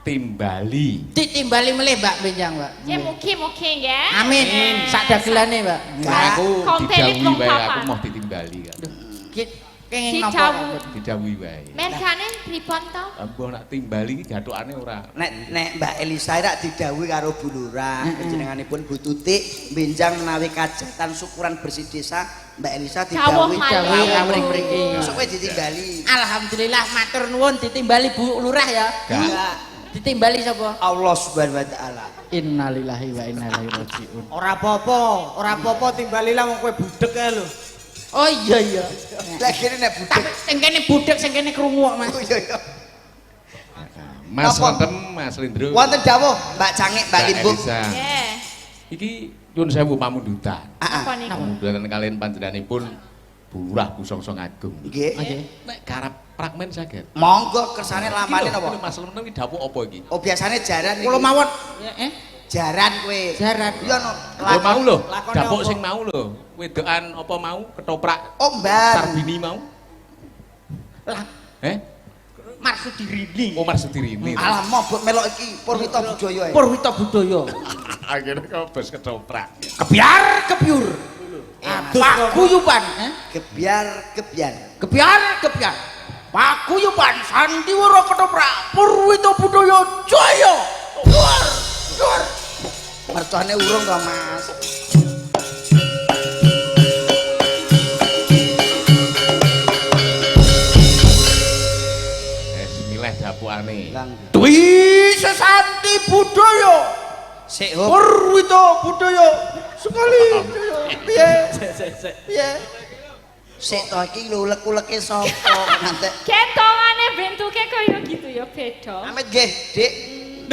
[SPEAKER 1] ditimbali.
[SPEAKER 3] Ditimbali melih, Mbak Benjang, Mbak.
[SPEAKER 5] Nggih, mugi-mugi nggih.
[SPEAKER 3] Amin. Sak dagelane, Mbak.
[SPEAKER 2] Gak.
[SPEAKER 1] Aku
[SPEAKER 5] Kompelit
[SPEAKER 1] didhawuhi
[SPEAKER 5] wong
[SPEAKER 1] wae,
[SPEAKER 5] papat.
[SPEAKER 1] aku mau ditimbali kan.
[SPEAKER 3] Ki kenging napa?
[SPEAKER 5] Didhawuhi.
[SPEAKER 1] Didhawuhi wae.
[SPEAKER 5] Mergane pripun to?
[SPEAKER 1] Mbah nak timbali iki gathukane ora.
[SPEAKER 2] Nek nek Mbak Elisa rak didhawuhi karo Bu Lurah, panjenenganipun Bu Tutik benjang menawi kajatan syukuran bersih desa, Mbak Elisa
[SPEAKER 5] Dawuh
[SPEAKER 2] didhawuhi
[SPEAKER 5] malih.
[SPEAKER 3] Dawuh mriki.
[SPEAKER 2] Sok kowe ditimbali.
[SPEAKER 3] Alhamdulillah matur nuwun ditimbali Bu Lurah ya.
[SPEAKER 1] Gak.
[SPEAKER 3] Ditimbali sapa?
[SPEAKER 2] Allah Subhanahu wa taala.
[SPEAKER 3] Innalillahi wa inna ilaihi rajiun.
[SPEAKER 4] Ora apa-apa, ora apa-apa timbali lah wong kowe budek ae lho.
[SPEAKER 3] Oh iya iya.
[SPEAKER 2] Lah kene nek budek.
[SPEAKER 3] Tapi sing kene budek sing kene krungu kok, Mas.
[SPEAKER 2] Oh iya iya.
[SPEAKER 1] Mas
[SPEAKER 2] Napa?
[SPEAKER 1] Lentem, Mas Lindro.
[SPEAKER 2] Wonten dawuh Mbak Cangik, Mbak Limbuk.
[SPEAKER 1] Elisa.
[SPEAKER 5] Nggih.
[SPEAKER 1] Iki nyuwun sewu pamundutan.
[SPEAKER 2] Ah, ah.
[SPEAKER 5] Apa niku?
[SPEAKER 1] Pamundutan kalian panjenenganipun Bu Lurah Bu Songsong Agung.
[SPEAKER 2] Nggih.
[SPEAKER 3] Nggih.
[SPEAKER 1] Nek garap fragmen saged.
[SPEAKER 2] Monggo kersane lamane
[SPEAKER 1] Iki lho,
[SPEAKER 2] napa?
[SPEAKER 1] Mas Lentem iki dapuk apa iki?
[SPEAKER 2] Oh biasane jaran iki.
[SPEAKER 3] Kula mawon eh
[SPEAKER 2] Jaran kowe.
[SPEAKER 3] Jaran.
[SPEAKER 2] Iya no.
[SPEAKER 1] Lho mau lho,
[SPEAKER 4] lakone
[SPEAKER 1] dapuk
[SPEAKER 4] apa?
[SPEAKER 1] sing mau lho. Wedokan apa mau ketoprak
[SPEAKER 2] Oh, Mbak.
[SPEAKER 1] Sarbini mau?
[SPEAKER 3] Lah
[SPEAKER 1] Eh?
[SPEAKER 3] Marsudirini.
[SPEAKER 1] Oh Marsudirini.
[SPEAKER 2] Alah mobok melok iki Purwita Budaya.
[SPEAKER 3] Purwita Budaya.
[SPEAKER 1] Akhirnya kok bos ketoprak.
[SPEAKER 3] Kebiar kebiur. Paguyuban, eh?
[SPEAKER 2] Gebyar gebyar.
[SPEAKER 3] Kebiar kebiar. Paguyuban Sandiwara Ketoprak Purwita Budaya Jaya. Duar, duar.
[SPEAKER 2] Mercone urung to, Mas.
[SPEAKER 1] Bismillah dapukane.
[SPEAKER 2] Lang.
[SPEAKER 3] Dwi Sesanti Budaya.
[SPEAKER 2] Sik hop.
[SPEAKER 3] Purwita Budaya sekali. Piye? Piye?
[SPEAKER 2] Sik to iki lho ulek-uleke sapa ngantek.
[SPEAKER 5] Kentongane bentuke kaya gitu ya beda.
[SPEAKER 2] Amit nggih, Dik.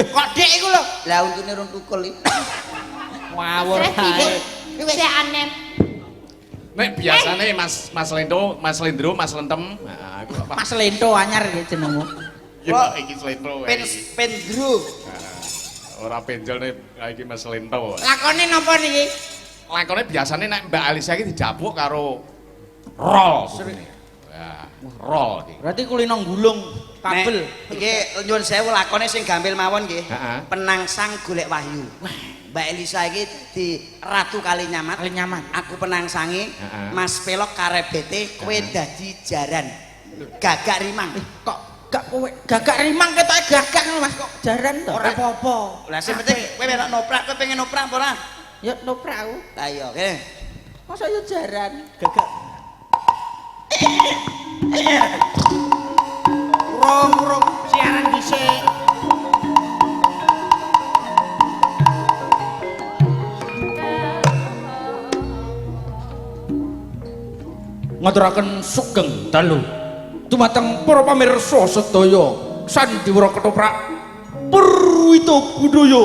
[SPEAKER 3] Kok dik iku lho?
[SPEAKER 2] Lah untune rung tukul iki.
[SPEAKER 3] Ngawur
[SPEAKER 5] Sik
[SPEAKER 3] ae.
[SPEAKER 5] Sik aneh.
[SPEAKER 1] Nek biasane Mas Mas Lendo, Mas Lendro, Mas Lentem, nah, aku apa?
[SPEAKER 3] Mas Lento anyar iki jenengmu.
[SPEAKER 1] Ya iki Lento.
[SPEAKER 2] Pen pendro.
[SPEAKER 1] Ora penjol nek iki Mas Lento.
[SPEAKER 3] Lakone napa niki?
[SPEAKER 1] Lakone biasane nek Mbak Alisa iki didapuk karo roll. Ya, roll iki.
[SPEAKER 3] Berarti kulino gulung kabel.
[SPEAKER 2] Nek, iki nyuwun sewu lakone sing gampil mawon nggih.
[SPEAKER 1] Heeh.
[SPEAKER 2] Penangsang golek wahyu. Mbak Elisa iki di Ratu Kalinyamat.
[SPEAKER 3] Kalinyamat.
[SPEAKER 2] Aku penangsange,
[SPEAKER 1] Heeh.
[SPEAKER 2] Mas Pelok karebete kowe dadi jaran. Gagak rimang.
[SPEAKER 3] Kok gak kowe gagak rimang ketoke gagak ngono Mas kok jaran to.
[SPEAKER 4] Ora apa-apa.
[SPEAKER 2] Lah sing penting kowe melok noprak, kowe pengen noprak apa ora?
[SPEAKER 3] Ya noprak aku.
[SPEAKER 2] Lah iya, kene.
[SPEAKER 3] Masa ya jaran?
[SPEAKER 4] Gagak. Urung-urung siaran dhisik.
[SPEAKER 3] Ngaturaken sugeng dalu dumateng para pamirsa sedaya sandiwara ketoprak Purwita Budaya.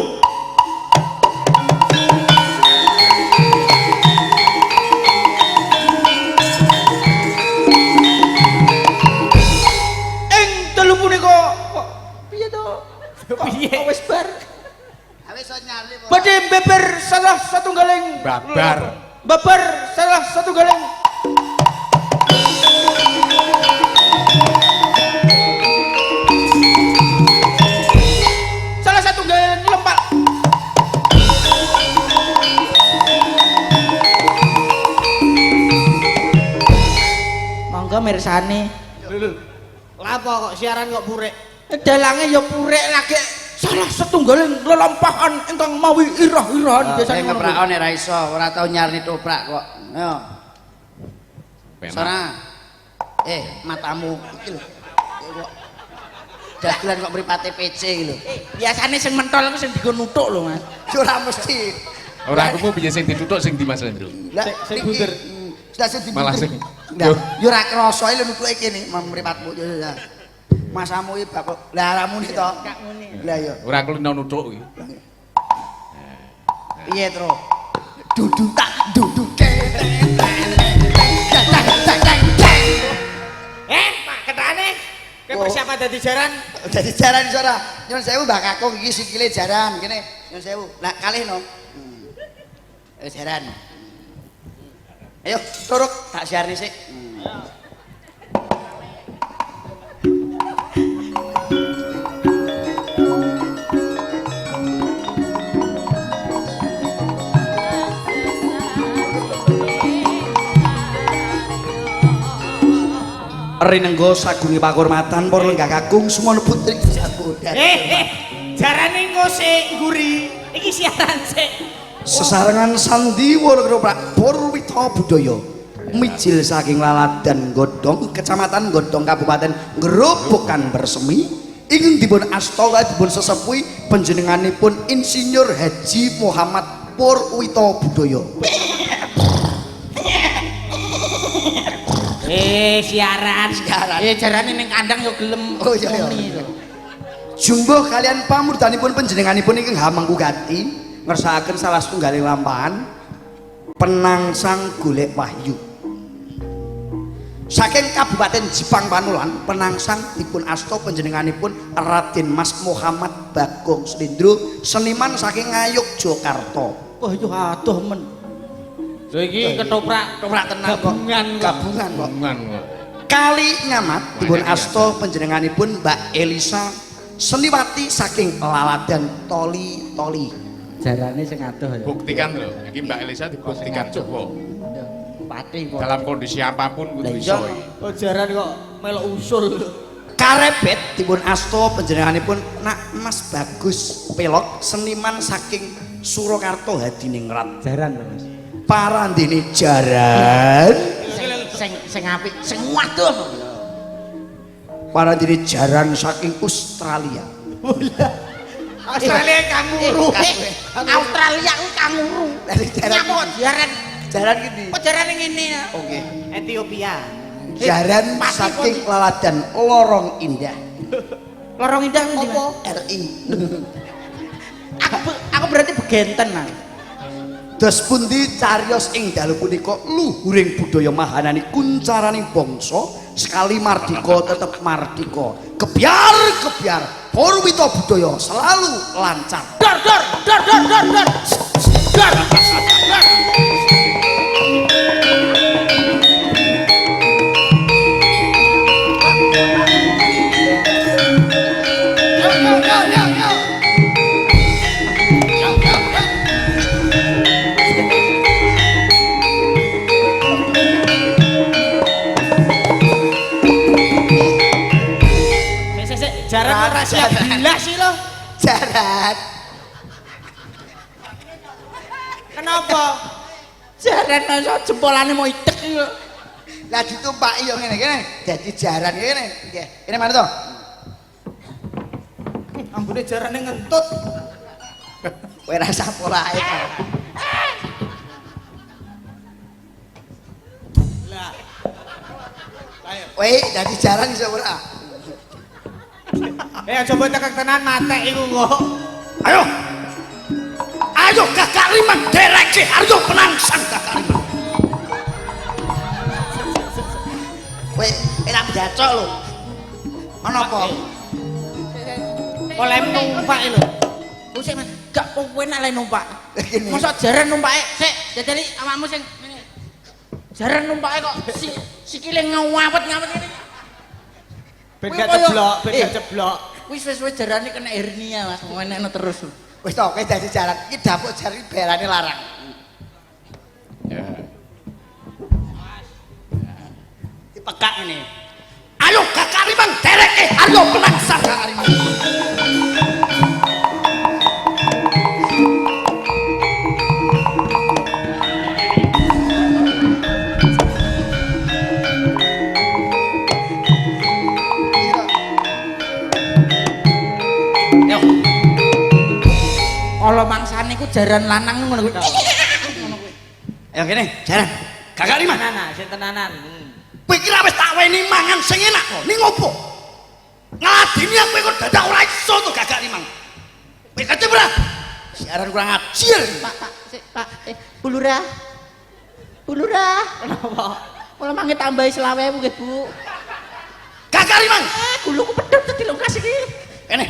[SPEAKER 3] Ing dalu punika kok piye to? Piye? Kok wis bar?
[SPEAKER 2] Wis nyali.
[SPEAKER 3] Badhe beber salah satunggaling
[SPEAKER 1] Babar.
[SPEAKER 3] Babar salah satunggaling salah satunggaling lempak. Tangga mirsani.
[SPEAKER 4] Lho. Lah apa kok siaran kok purik?
[SPEAKER 3] Dalange ya purik lagi salah setunggaling lelampahan ingkang mawi irah-irahan biasane
[SPEAKER 2] Kowe ngeprakon ora iso, ora tau nyarni toprak kok. Ayo. Sora. Matamu iki lho. Kok dagelan kok mripate PC iki lho.
[SPEAKER 3] Biasane sing mentol iku sing digo nuthuk lho, Mas.
[SPEAKER 2] Ora mesti.
[SPEAKER 1] Ora aku piye sing dituthuk sing di Mas Lendro.
[SPEAKER 2] Lah
[SPEAKER 4] Sing bunder.
[SPEAKER 2] Lah sing
[SPEAKER 1] Malah sing
[SPEAKER 2] Lah yo ora krasa lho nutuke kene mripatmu yo ya. Masamu iki bak lah ora muni to. Lah yo.
[SPEAKER 1] Ora kulino nuthuk iki.
[SPEAKER 2] Piye, Tro? Dudu tak dudu teng teng teng teng teng teng.
[SPEAKER 4] Pak ketane. Kowe persiapan dadi jaran?
[SPEAKER 2] Dadi jaran iso ora? Nyun sewu Mbah Kakung iki sikile jaran kene. Nyun sewu. Lah kalih no. Jaran. Ayo turuk tak siarne sik. Rinenggo sagunge pakurmatan para lenggah kakung sumono putri sabodan.
[SPEAKER 4] Jarane engko sik ngguri. Iki siaran sik.
[SPEAKER 2] Sesarengan sandiwara ketoprak Purwita Budaya mijil saking Laladan Godhong Kecamatan Godhong Kabupaten Grobogan Bersemi ingkang dipun asta lan dipun sesepuhi panjenenganipun Insinyur Haji Muhammad Purwita Budaya.
[SPEAKER 3] Siaran.
[SPEAKER 2] Siaran.
[SPEAKER 3] Jarane ning kandang yo gelem.
[SPEAKER 2] Oh iya iya. Jumbuh kalian pamurdanipun panjenenganipun ingkang hamengku gati ngersakaken salah setunggaling lampahan Penangsang Golek Wahyu. Saking Kabupaten Jipang Panulan, Penangsang dipun asta panjenenganipun Raden Mas Muhammad Bagong Slendro, seniman saking Ngayogyakarta.
[SPEAKER 3] Wah, yo adoh men.
[SPEAKER 4] Lho iki ketoprak
[SPEAKER 2] Ketoprak tenan kok.
[SPEAKER 4] Gabungan kok.
[SPEAKER 2] Gabungan kok.
[SPEAKER 1] Gabungan kok.
[SPEAKER 2] Kali Ngamat dipun asta panjenenganipun Mbak Elisa seniwati saking Laladan Toli Toli.
[SPEAKER 3] Jarane sing adoh ya.
[SPEAKER 1] Buktikan lho, iki Mbak Elisa dibuktikan coba.
[SPEAKER 3] Pati kok.
[SPEAKER 1] Dalam kondisi apapun kudu
[SPEAKER 3] Lah
[SPEAKER 1] iso.
[SPEAKER 3] iya.
[SPEAKER 4] Oh jaran kok melok usul.
[SPEAKER 2] Karebet dipun asta panjenenganipun Nak Mas Bagus Pelok seniman saking Surakarta Hadiningrat.
[SPEAKER 3] Jaran lho, Mas.
[SPEAKER 2] Parandene jaran,
[SPEAKER 3] Sing sing apik, sing waduh.
[SPEAKER 2] parandene jaran saking Australia.
[SPEAKER 4] Australia kanguru.
[SPEAKER 3] Australia kuwi kanguru.
[SPEAKER 2] Jaran
[SPEAKER 3] Nyapa jaran?
[SPEAKER 2] Jaran gini.
[SPEAKER 3] Kok jarane ngene ya?
[SPEAKER 2] Oke.
[SPEAKER 4] Ethiopia.
[SPEAKER 2] Jaran saking Laladan Lorong Indah.
[SPEAKER 3] Lorong Indah kuwi
[SPEAKER 2] Apa? RI.
[SPEAKER 3] Aku berarti begenten, Mas.
[SPEAKER 2] Dos pundi cariyos ing dalu punika luhuring budaya mahanani kuncaraning bangsa sekali mardika tetep mardika. Kebyar kebyar Purwita budaya selalu lancar.
[SPEAKER 3] Dor dor dor dor dor dor. Dor. Dor.
[SPEAKER 1] Yo yo yo yo yo. Yo yo yo.
[SPEAKER 4] Sik sik jaran ora siap bilas sih lho.
[SPEAKER 2] Jaran.
[SPEAKER 4] Kenapa?
[SPEAKER 3] Jaran iso jempolane mau idek iki kok.
[SPEAKER 2] Lah ditumpaki yo ngene kene. Dadi jaran ngene. Nggih. Kene mana to?
[SPEAKER 4] Ambune jarane ngentut.
[SPEAKER 2] Kowe rasa polahe.
[SPEAKER 4] Lah.
[SPEAKER 2] Kowe dadi jaran iso ora?
[SPEAKER 4] Coba tekek tenan matek iku kok.
[SPEAKER 2] Ayo. Ayo Kakak Riman dereke Aryo Penangsang Kakak Riman. Kowe enak jacok lho. Ana apa?
[SPEAKER 4] Oleh numpak lho.
[SPEAKER 3] Sik Mas, gak penak le numpak.
[SPEAKER 2] Gini.
[SPEAKER 3] Mosok jaran numpake, sik jajali awakmu sing ngene. Jaran numpake kok sikile ngawet-ngawet ngene.
[SPEAKER 4] Ben
[SPEAKER 3] Kuwi
[SPEAKER 4] gak
[SPEAKER 3] koyo-
[SPEAKER 4] ceblok, ben gak ceblok.
[SPEAKER 3] Wis wis wis jarane kena hernia Mas, ngenekno terus.
[SPEAKER 2] Wis to, kowe dadi jaran. Iki dapuk jaran iki berane larang.
[SPEAKER 1] Ya.
[SPEAKER 2] Dipek
[SPEAKER 4] Tekak ngene.
[SPEAKER 2] Ayo Gagak Rimang dereke, ayo penangsang Gagak Rimang.
[SPEAKER 4] Yo.
[SPEAKER 3] Kala mangsane ku jaran lanang ngono kuwi.
[SPEAKER 2] Ayo kene, jaran. Gagak Rimang.
[SPEAKER 4] Tenanan, sing tenanan.
[SPEAKER 2] Kowe kira wis tak weni mangan sing enak kok. Ning opo? Ngladeni aku kok dadak ora iso to Gagak Rimang. Kowe kece ora? Siaran kurang ajar.
[SPEAKER 3] Pak, Pak, sik, Pak. Bu Lurah. Bu Lurah.
[SPEAKER 4] Kenapa?
[SPEAKER 3] Kula mangke tambahi 25.000 nggih, Bu.
[SPEAKER 2] Gagak Rimang.
[SPEAKER 3] Eh, guluku pedhot dilungkas iki.
[SPEAKER 2] Kene.